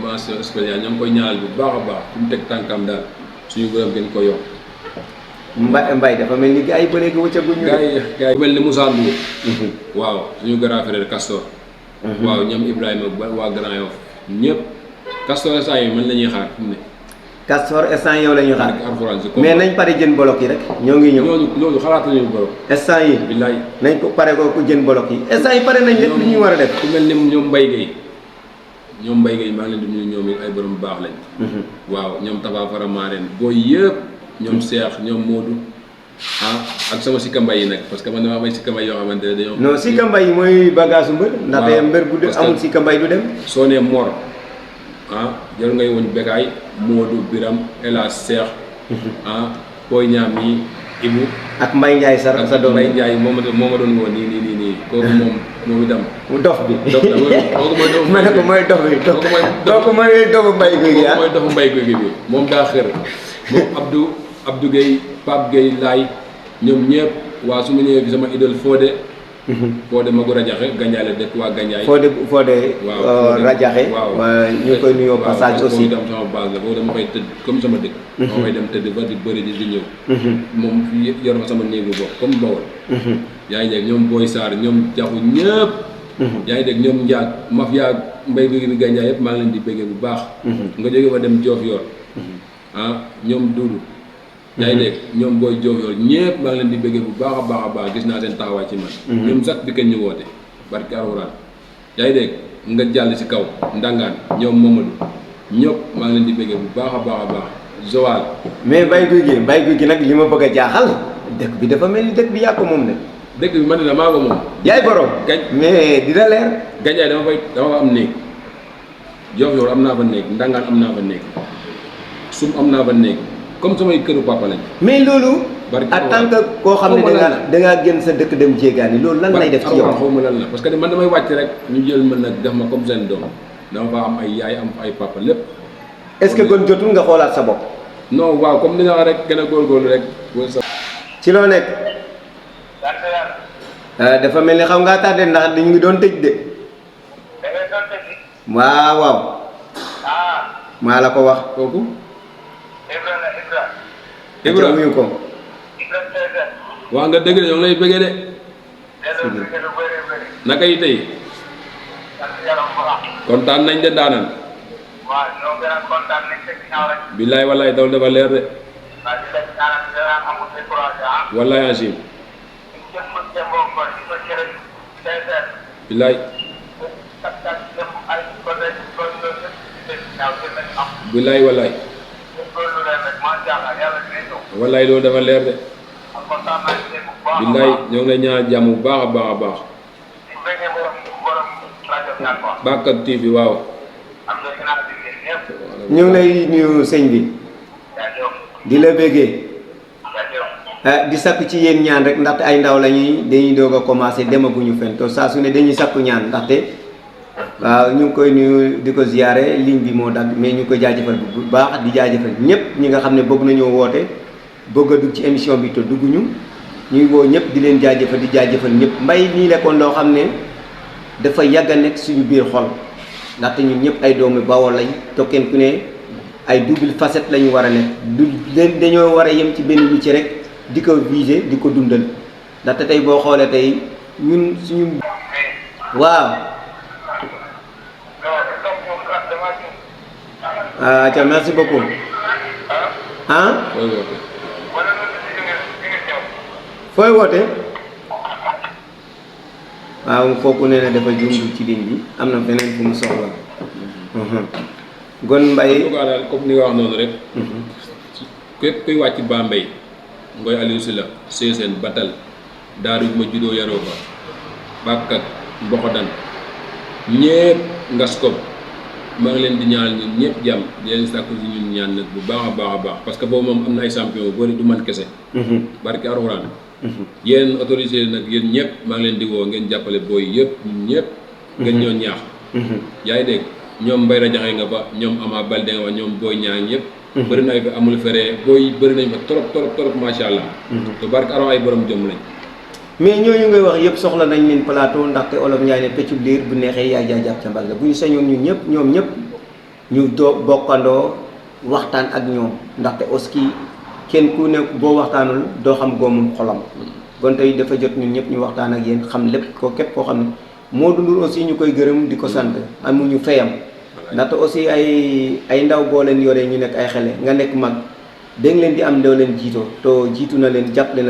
mention spéciale ñoo ngi koy ñaanal bu baax a baax fu mu teg tànkam daal suñu borom gën ko yokk. Mbaye dafa mel ni gars yi ba léegi wëccaguñu. gars yi mel ni Moussa Ndour. waaw suñu grand frère Castor. waaw ñoom Ibrahima ba waa Grand Yoff ñëpp Castor instant yi man la ñuy xaar fi mu ne. Castor instant yow la ñuy xaar. mais nañ pare jën bolok yi rek ñoo ngi ñëw. loolu xalaatuñu bolok. instant yi billaay nañ ko pare ko jën bolok yi instant yi pare nañ lépp lu ñu war a def. ku mel ni ñoom Mbaye Gueye maa ngi leen di nuyu ñoom it ay borom baax lañ. waaw ñoom Tafa Fara Mareen booy yëpp ñoom Cheikh ñoom Modou ak sama Sika Mbaye yi nag parce que man dama am ay Sika Mbaye yoo xamante ne dañoo. non Sika Mbaye yi mooy bagage su mbër. ndaxte mbër bu amul Sika Mbaye du dem. soo nee Mor jël ngay woñ Bekaay Modou Biram El Hadj Cheikh Boy Niam yi Ibou. ak Mbaye Ndiaye sa doom Mbaye Ndiaye moo ma doon woo nii kooku moom itam. dof bi kooku mooy dofu. ma ne ko mooy dof bi kooku mooy dofu Mbaye Guèye gi mooy dofu Mbaye Guèye bi moom daa xër moom Abdou Guèye Pape Guèye Laay ñoom ñëpp waa su ma ñëwee fi sama idole Fodé Magu Rajaxe Gandiaye la dëkk waa Gandiaye. Fodé Rajaxe. waaw ñu koy nuyoo passage aussi. waaw sama base la boobu dama koy tëdd comme sama dëkk. moo koy dem tëdd ba di bëri di ñëw. moom yor ma sama néegu bopp comme Bawol. yaa ngi dégg ñoom Boy Sarr ñoom Jaxu ñëpp. yaa ngi dégg ñoom Ndiak mafia Mbaye Guèye bi Gandiaye yëpp maa ngi leen di béggee bu baax. nga jóge fa dem Diofior ñoom Doudou. yaa ngi dégg ñoom booy Diofior ñëpp maa ngi leen di bëggee bu baax a baax gis naa seen taxawaay ci man. ñoom sax di ñu woote barki Alxuraan yaa ngi dégg nga jàll si kaw Ndangaan ñoom Mamadou ñëpp maa ngi leen di bëggee bu baax a baax Joal. mais Mbaye Guèye gi nag li ma bëgg a jaaxal dëkk bi dafa mel ni dëkk bi yaa ko moom ne. dëkk bi man de maa ko moom. yaay borom. mais dina leer. Gandiaye dama fa am néeg Diofior am naa fa néeg Ndangaan am naa fa néeg Sum am naa fa néeg. comme samay këru papa lañ. mais loolu. en tant que koo xam ne da ngaa génn sa dëkk dem jéegaani loolu lan lay def ci yow. xaw ma lan la parce que man damay wàcc rek ñu jël man nag def ma comme seen doom dama fa am ay yaay am ay papa lépp. est-ce que kon jotul nga xoolaat sa bopp. non waaw comme ni nga wax rek gën a góorgóorlu rek. ci loo nekk. dafa mel ni xam ngaa tardé ndax dañu ngi doon tëj de. waaw. maa la ko wax. kooku. Ibra wuyu ko. waa nga dëgg de ñoo ngi lay bëggee de. naka yi tey. kontaan nañ de daanaan. billaay wallaay daw dafa leer de. wallaay Achim. billaay. billaay wallaay. wallaay loolu dafa leer de. billaay ñoo ngi lay ñaan jàmm bu baax a baax. Bakak TV waaw. ñu ngi lay nuyu sëñ bi. di la bëggee. di sakku ci yéen ñaan rek ndaxte ay ndaw dañuy doog a commencé demaguñu fen to saa su ne dañuy sakku ñaan ndaxte waaw ñu ngi koy nuyu di ko ziyaare ligne bi moo dagg mais ñu ngi koy jaajëfal bu baax di jaajëfal ñëpp ñi nga xam ne bëgg nañoo woote bëgg a dugg ci émission bi te dugguñu ñuy woo ñëpp di leen jaajëfal di jaajëfal ñëpp mbay nii lekkoon loo xam ne dafa yàgg a nekk suñu biir xol ndaxte ñun ñëpp ay doomu Bawol lañ te kenn ku ne ay double facette la ñu war a nekk du dañoo war a yem ci benn métier rek di ko viser di ko dundal ndaxte tey boo xoolee tey ñun suñu waaw tiens, merci beaucoup ah fooy woote waaw kooku nee na dafa jumbu ci ligne bi am na feneen fu mu soxla Gon Mbaye en tout cas daal comme ni nga wax noonu rek képp kuy wàcc Bambey Ngoy Aliou Sylla Sessène Batal daaru bi ma juddoo yaroo fa Bakkat Mboxodan ñépp Ngaskop maa ngi leen di ñaanal ñun ñëpp jàmm di leen sàkku si ñun ñaan nag bu baax a baax a baax parce que boobu moom am na ay champion bu bëri du man kese barki Alxuraan yéen autorisé nag yéen ñëpp maa ngi leen di woo ngeen jàppale booy yëpp ñun ñëpp ngeen ñoo ñaax yaa ngi dégg ñoom Mbay Rajaxe nga fa ñoom Ama Baldé nga fa ñoom booy ñaan yëpp bëri na ay fi amul fere booy bëri nañ fa trop macha allah te barki Alxuraan ay borom jom lañ mais ñooñu ngay wax yëpp soxla nañ leen plateau ndaxte olof Njaay ne peccub liir bu neexee yaay jaay jàpp ca mbag la bu ñu sañoon ñun ñëpp ñoom ñëpp ñu bokkandoo waxtaan ak ñoom ndaxte aussi kenn ku ne boo waxtaanul doo xam goomum xolam kon tey dafa jot ñun ñëpp ñu waxtaan ak yéen xam lépp ko képp koo xam ne moo dundul aussi ñu koy gërëm di ko sant amuñu feyam ndaxte aussi ay ndaw boo leen yoree ñu nekk ay xele nga nekk mag dégg leen di am doo leen jiitoo to jiitu na leen jàppale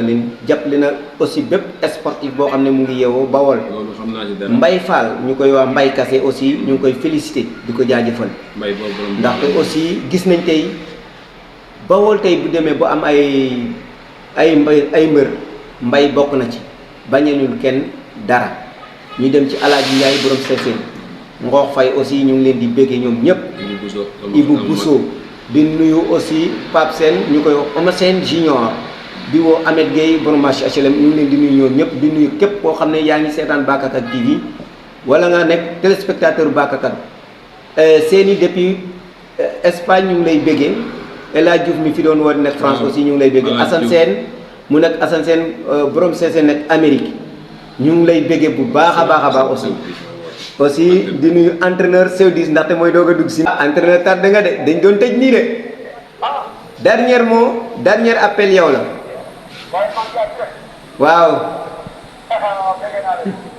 na aussi bépp sportif boo xam ne mu ngi yeewoo Bawol loolu xam naa ci dara Mbay Fall ñu koy wax Mbay Kase aussi ñu ngi koy félicité di ko jaajëfal Mbay boobu borom ndaxte aussi gis nañ tey Bawol tey bu demee ba am ay mbër Mbay bokk na ci bañenul kenn dara ñu dem ci Alaaji Njaay borom Sessène Ngoox Fay aussi ñu ngi leen di béggee ñoom ñëpp Ibou Bousso di nuyu aussi Pape Sène ñu koy wax Oma Sène Junior di woo Ahmed Gueye borom marché HLM ñu ngi leen di nuyu ñoom ñëpp di nuyu képp koo xam ne yaa ngi seetaan Bakakak TV wala nga nekk téléspectateur Bakakak seeni depuis Espagne ñu ngi lay béggee El Hadj Diouf mi fi doon war nekk France aussi ñu ngi lay béggee Assane Sène mu nekk Assane Sène borom Sessène nekk Amérique ñu ngi lay béggee bu baax a baax aussi di nuyu entraîneur Seydis ndaxte mooy doog a dugg si entraîneur tardé nga de dañ doon tëj nii de dernier appel yow la waaw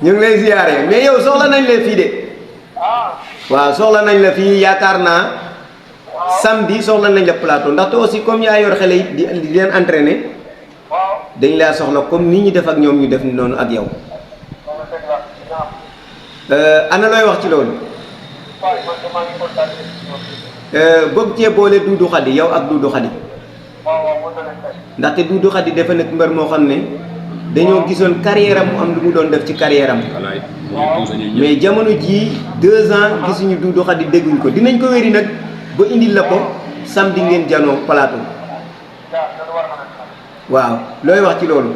ñu ngi lay ziyaare mais yow soxla nañ la fii de waaw soxla nañ la fii yaakaar naa samedi soxla nañ la plateau ndaxte aussi comme yaa yor xale yi di leen entraîner dañ laa soxla comme ni ñu def ak ñoom ñu def noonu ak yow ana looy wax ci loolu bëgg cee boole Doudou Khady yow ak Doudou Khady ndaxte Doudou Khady dafa nekk mbër moo xam ne dañoo gisoon carrière am mu am lu mu doon def ci carrière am mais jamono jii 2 ans gisuñu Doudou Khady dégguñ ko dinañ ko wéri nag ba indil la ko samedi ngeen janoo plateau waaw looy wax ci loolu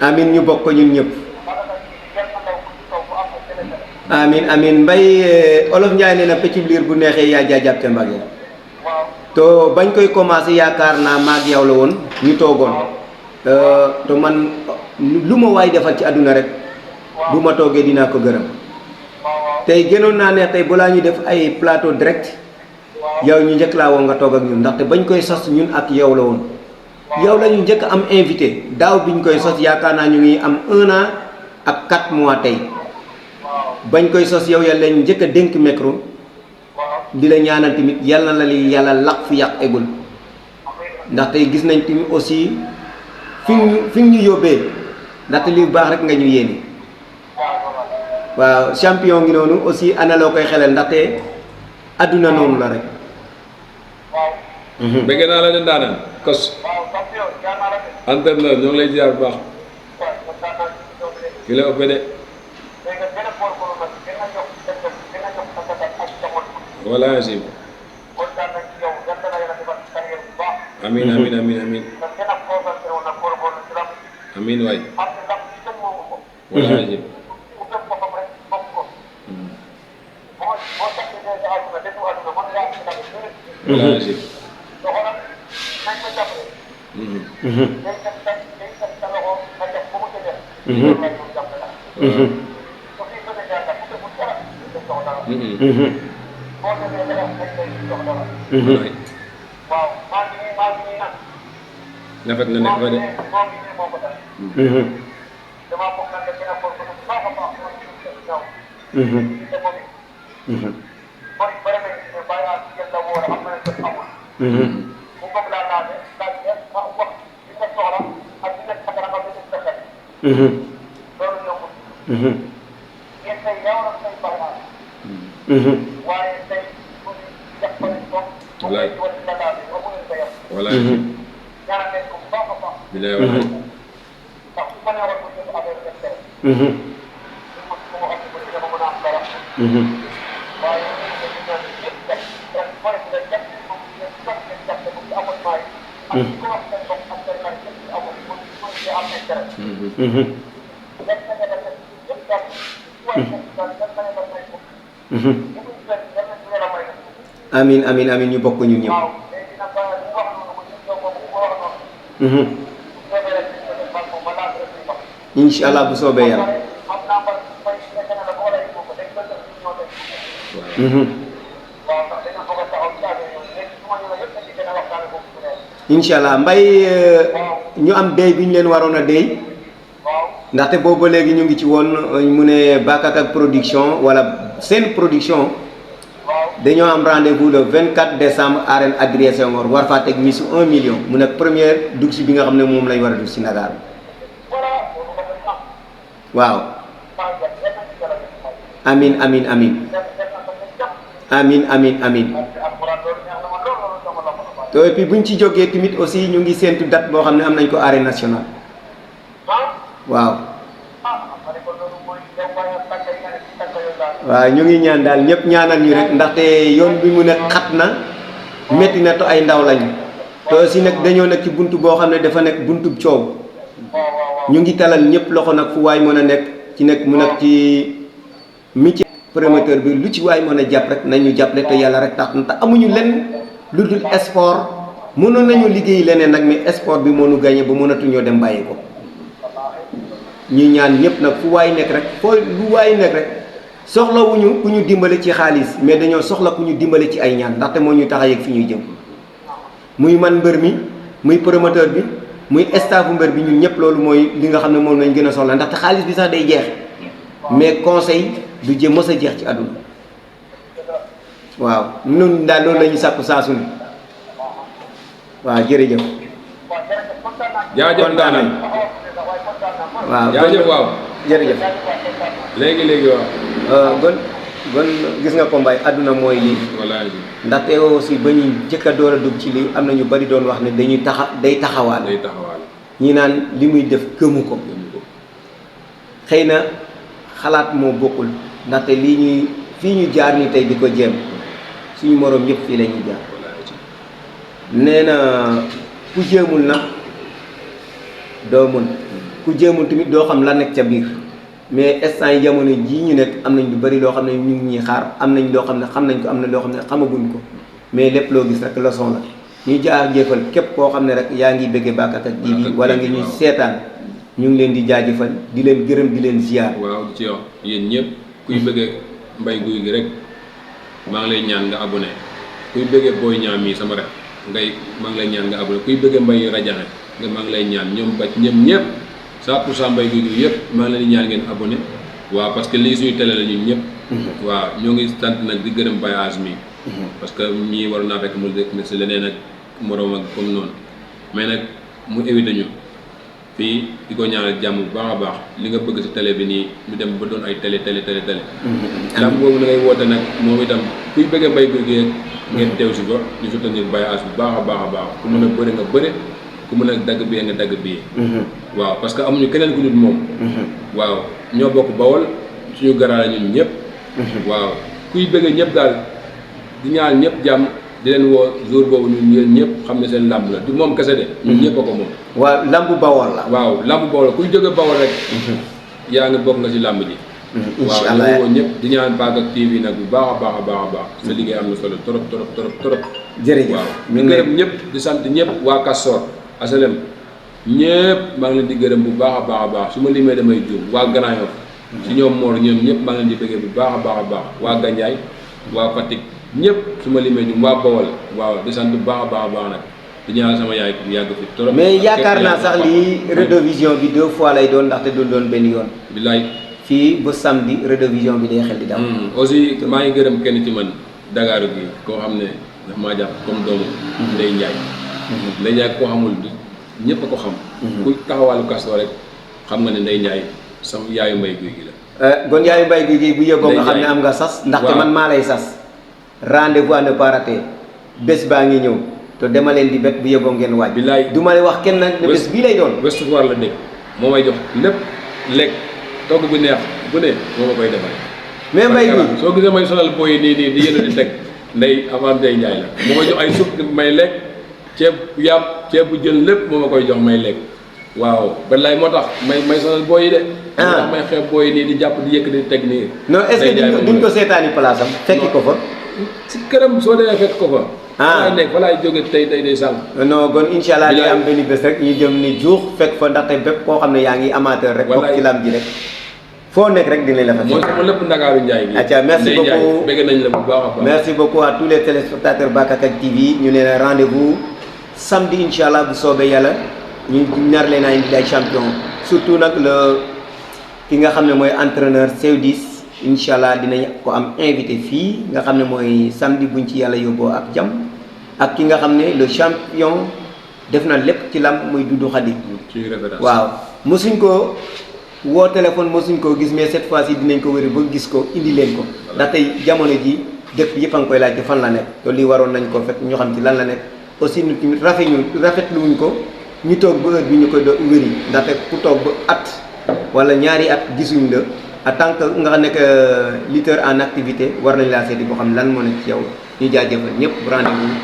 amin ñu bokk ñun ñëpp amin Mbay olof Njaay nee na peccub liir bu neexee yaa jaajab te mbag to bañ koy commencé yaakaar naa maag yow la woon ñu toogoon to man lu ma waay defal ci àdduna rek bu ma toogee dinaa ko gërëm tey gënoon naa neex tey balaa ñu def ay plateau direct yow ñu njëkk laa woon nga toog ak ñun ndaxte bañ koy sos ñun ak yow la woon yow la ñu njëkk am invité daaw biñ koy sos yaakaar naa ñu ngi am 1 an ak 4 mois tey bañ koy sos yow yàlla ñu njëkk a dénk micro di la ñaanal tamit yàlla na la li yàlla laq fu yàq egul ndaxte gis nañ tamit aussi fi ñu yóbbee ndaxte li baax rek nga ñu yéene waaw champion ngi noonu aussi ana loo koy xelal ndaxte adduna noonu la rek waaw. bëgg naa la de ndaanaan kos. waaw sant yow jaar naa la de. entraîneur ñoo ngi lay ziar bu baax. waaw kontaan naa ci ñoom de. ki la ëppee de. léegi nag gën a góorgóorlu nag gën a jox sa bopp gën a jox sa bopp ak sa bopp. wala Azim. kontaan nañ ci yow yal na la yàlla defal carrière bu baax. amiin amiin amiin amiin. nga gën a concentré wu nag góorgóorlu ci lam. amiin waay. parce que lam ci kenn moomu ko. wala Azim. ku def boppam rek bokk ko. boo taxee sa àdduna defu àdduna mën ngaa ci tamit bëri. wala Azim. te xoolal nañ ma jàppale. day def sa loxo nga def ba mu tëjee. loolu lay doon jàppale la. su fi gën a jaar nag ku deful dara du def jox dara. boo defee dara dañ lay jox dara. waaw maa ngi nii nag. rafet na nekk fa de. moo ngi nii moo ko def. damaa foog nag gën a góorgóorlu bu baax a baax moo ngi ci ñaw. te moom it. bëri na ci ne bàyyi naa ci yéen la wóor a am na ne amul. bu bëgg laa laajte laajte ma wax li nga soxla ak li nga xamal ak li nga xamal. loolu yombul. yéen tey yow la say baax naa. waaye tey bu ñu jàppale ko. walaay bu ñu wàllu bi ba mu leen koy am. walaay. ñaanal leen ko bu baax a baax. bilaay walaay. ndax su ma nee war ko jël affaire bi def ñu ma xam ne ko dina ma mën a am dara. waaye ñu ngi leen di ñaan ñëpp def ren mooy que ne jàpp moom ngeen jox leen jàpp ko ci abonnement yi. ak ci ko wax seen bopp ak seen xarit yëpp ci amul pour ci am intérêt. def na nga def yëpp daal waaye seen daal def na nga may ko. ñu ngi leen di leen di leen a may. amin amin amin ñu bokk ñun ñëpp. waaw léegi nag ñu wax noonu ko ñu jox ko bu ko wax noonu. bu soobee rek ñu ko def man moom ma laaj rek ñu wax. incha allah bu soobee yàlla. am naa ba fay nekk na la ko wala ko dañ ko def ñoo def. waaw ndax dañoo bëgg a taxaw ci affaire yooyu léegi su ma ñëwee yëpp dañuy gën a waxtaane boobu su nekk. incha allah mbay ñu am déy bi ñu leen waroon a déy waaw ndaxte boobu ba léegi ñu ngi ci woon mu ne Bakakak production wala seen production waaw dañoo am rendez-vous le 24 décembre arène Adrien Senghor war faa teg mise 1 million mu nekk première dugg si bi nga xam ne moom lañ war a dugg si Ndakaaru voilà loolu dafa am waaw maa ngi def yenn ci dara def xay amin amin amin def def na ko ne jàpp amin amin amin parce que alxuraan loolu neex na ma loolu loolu sama la mën a baax. te et puis buñ ci jógee tamit aussi ñu ngi séentu date boo xam ne am nañ ko arène nationale waaw ma ne ko loolu mooy yow waaye tànk yi nga ne ci tànk yooyu daal. waaw ñu ngi ñaan daal ñëpp ñaanal ñu rek ndaxte yoon bi mu nekk xat na métti na to ay ndaw lañu te aussi nag dañoo nekk ci buntu boo xam ne dafa nekk buntu coow ñu ngi talal ñëpp loxo nag fu waay mën a nekk ci nekk mu nekk ci métier promoteur bi lu ci waay mën a jàpp rek nañu jàppale te yàlla rek tax na te amuñu lenn lu dul sport mënoon nañu liggéey leneen nag mais sport bi moo nu gagné ba mënatuñoo dem bàyyi ko ñu ñaan ñëpp nag fu waay nekk rek foo lu waay nekk rek soxlawuñu ku ñu dimbale ci xaalis mais dañoo soxla ku ñu dimbale ci ay ñaan ndaxte moo ñu tax a yegg fi ñuy jëm muy man mbër mi muy promoteur bi muy staffu mbër bi ñun ñëpp loolu mooy li nga xam ne moom lañ gën a soxla ndaxte xaalis bi sax day jeex mais conseil du jëm mës a jeex ci àdduna waaw ñun daal loolu la ñu sàkku saa su ne waaw jërëjëf. jaajëf daanaka. waaw jaajëf waaw. jërëjëf. léegi waaw. gon gis nga ko mbay àdduna mooy lii wallaahi. ndaxte aussi ba ñu jëkk a door a dugg ci lii am na ñu bari doon wax ne dañuy day taxawaal day taxawaal. ñi naan li muy def gëmu ko xëy na xalaat moo bokkul ndaxte lii ñuy fii ñu jaar ni tey di ko jéem suñu moroom yëpp fii la ñuy jaar nee na ku jéemul nag doo mën ku jéemul tamit doo xam la nekk ca biir mais instant yi jamono jii ñu nekk am nañ lu bari loo xam ne ñu ngi ñuy xaar am nañ loo xam ne xam nañ ko am na loo xam ne xamaguñ ko mais lépp loo gis rek leçon la ñuy jaajëfal képp koo xam ne rek yaa ngi bëggee Bakakak TV wala nga ñuy seetaan ñu ngi leen di jaajëfal di leen gërëm di leen ziar. waaw ci yow yéen ñëpp kuy bëggee Mbaye Gouy Gui rek maa ngi lay ñaan nga abonné kuy bëggee Boy Niang mii sama rek maa ngi lay ñaan nga abonné kuy bëggee Mbaye Radiané nga maa ngi lay ñaan ñoom ba ñëpp 100% Mbaye Gouy Gui yëpp maa ngi leen di ñaan ngeen abonné waaw parce que lii suñu télé la ñun ñëpp. waaw ñoo ngi sant nag di gërëm Baye As mi parce que ñii waroon naa fekk mu nekk si leneen ak moroom ak comme noonu mais nag mu évité ñu fii di ko ñaanal jàmm bu baax a baax li nga bëgg si télé bi nii ñu dem ba doon ay télé. lamb boobu na ngay woote nag moom itam kuy bëgg Mbaye Gouy Gui ngeen teew si ba ñu soutenir Baye Ass bu baax a baax ku mën a bëre nga bëre ku mën a dagg bi nga dagg bii waaw parce que amuñu keneen ku dul moom waaw ñoo bokk Bawol suñu garaa la ñun ñëpp waaw kuy bëgg ñëpp daal di ñaan ñëpp jàmm di leen woo jour boobu ñun ñëpp xam ne seen lamb la du moom kese de ñun ñëpp a ko moom waaw lambu Bawol la waaw lamb Bawol kuy jóge Bawol rek yaa ngi bokk nga ci lamb ji waaw ñu woo ñëpp di ñaan Bakak TV nag bu baax a baax sa liggéey am na solo trop jërëjëf waaw ñu gërëm ñëpp di sant ñëpp waa Kastor asalem ñëpp maa ngi leen di gërëm bu baax a baax su ma limee damay juum waa Grand Yoff si ñoom Mor ñoom ñëpp maa ngi leen di bëggee bu baax a baax waa Gandiaye waa Fatick ñëpp su ma limee juum waa Bawol waaw di sant bu baax a baax nag di ñaan sama yaay bu yàgg fi trop mais yaakaar naa sax lii rediffusion bi 2 fois lay doon ndaxte du doon benn yoon bilaay fii ba samedi rediffusion bi day xel di daw aussi maa ngi gërëm kenn ci man Dakar gi koo xam ne daf maa jàpp comme doomu Ndeye Ndiaye Ndeye Ndiaye koo xamul ñëpp a ko xam ku taxawaalu Kastor rek xam nga ne Ndeye Ndiaye sama yaayu Mbaye Gouy Gui la kon yaayu Mbaye Gouy Gui bu yëgoo nga xam ne am nga sas ndaxte man maa lay sas rendez-vous à ne pas rater bés baa ngi ñëw te dama leen di bet bu yëgoo ngeen waaj bilaay du ma wax kenn nag ne bés bii lay doon Ouest Foire la dégg moo may jox lépp lekk togg bu neex bu ne moo ma koy defal mais Mbaye Gouy soo gisee may solal booy nii di yéen di teg ndey avant Ndeye Ndiaye la moo may jox ay suuf may lekk ceeb yàpp ceeb bu jël lépp moo ma koy jox may lekk waaw wallaay moo tax may sonal booy yi de tax may xeeb booy yi nii di jàpp di yëkk di teg nii non est-ce que duñ ko seetaani place am fekki ko fa si këram soo demee fekk ko fa walaay nekk walaay jóge tey day sànq non kon incha allah day am benn bés rek ñu jëm ni juux fekk fa ndaxte bépp koo xam ne yaa ngi amateur rek bokk ci lam ji rek foo nekk rek dinañ la fa mooy sama lépp Ndakaaru Ndiaye gi acca merci beaucoup bëgg nañ la bu baax a baax merci beaucoup à tous les téléspectateurs Bakak TV ñu leen rendez-vous samedi incha allah bu soobee yàlla ñu nar leen a indi ay champion surtout nag le ki nga xam ne mooy entraîneur Seydis incha allah dinañ ko am invité fii nga xam ne mooy samedi buñ ci yàlla yóbboo ak jàmm ak ki nga xam ne le champion def na lépp ci lamb muy Doudou Khady waaw mosuñ ko woo téléphone mosuñ koo gis mais cette fois ci dinañ ko wëri ba gis ko indi leen ko ndax tey jamono ji dëkk yëpp a ngi koy laajte fan la nekk te lii waroon nañ ko fekk ñu xam ci lan la nekk aussi nit ñi rafetlu wuñ ko ñu toog ba heure bi ñu koy do wëri ndaxte ku toog ba at wala ñaari at gisuñ la en tant que nga nekk lutteur en activité war nañ laa seeti boo xam lan moo nekk ci yow ñu jaajëfal ñëpp rendez-vous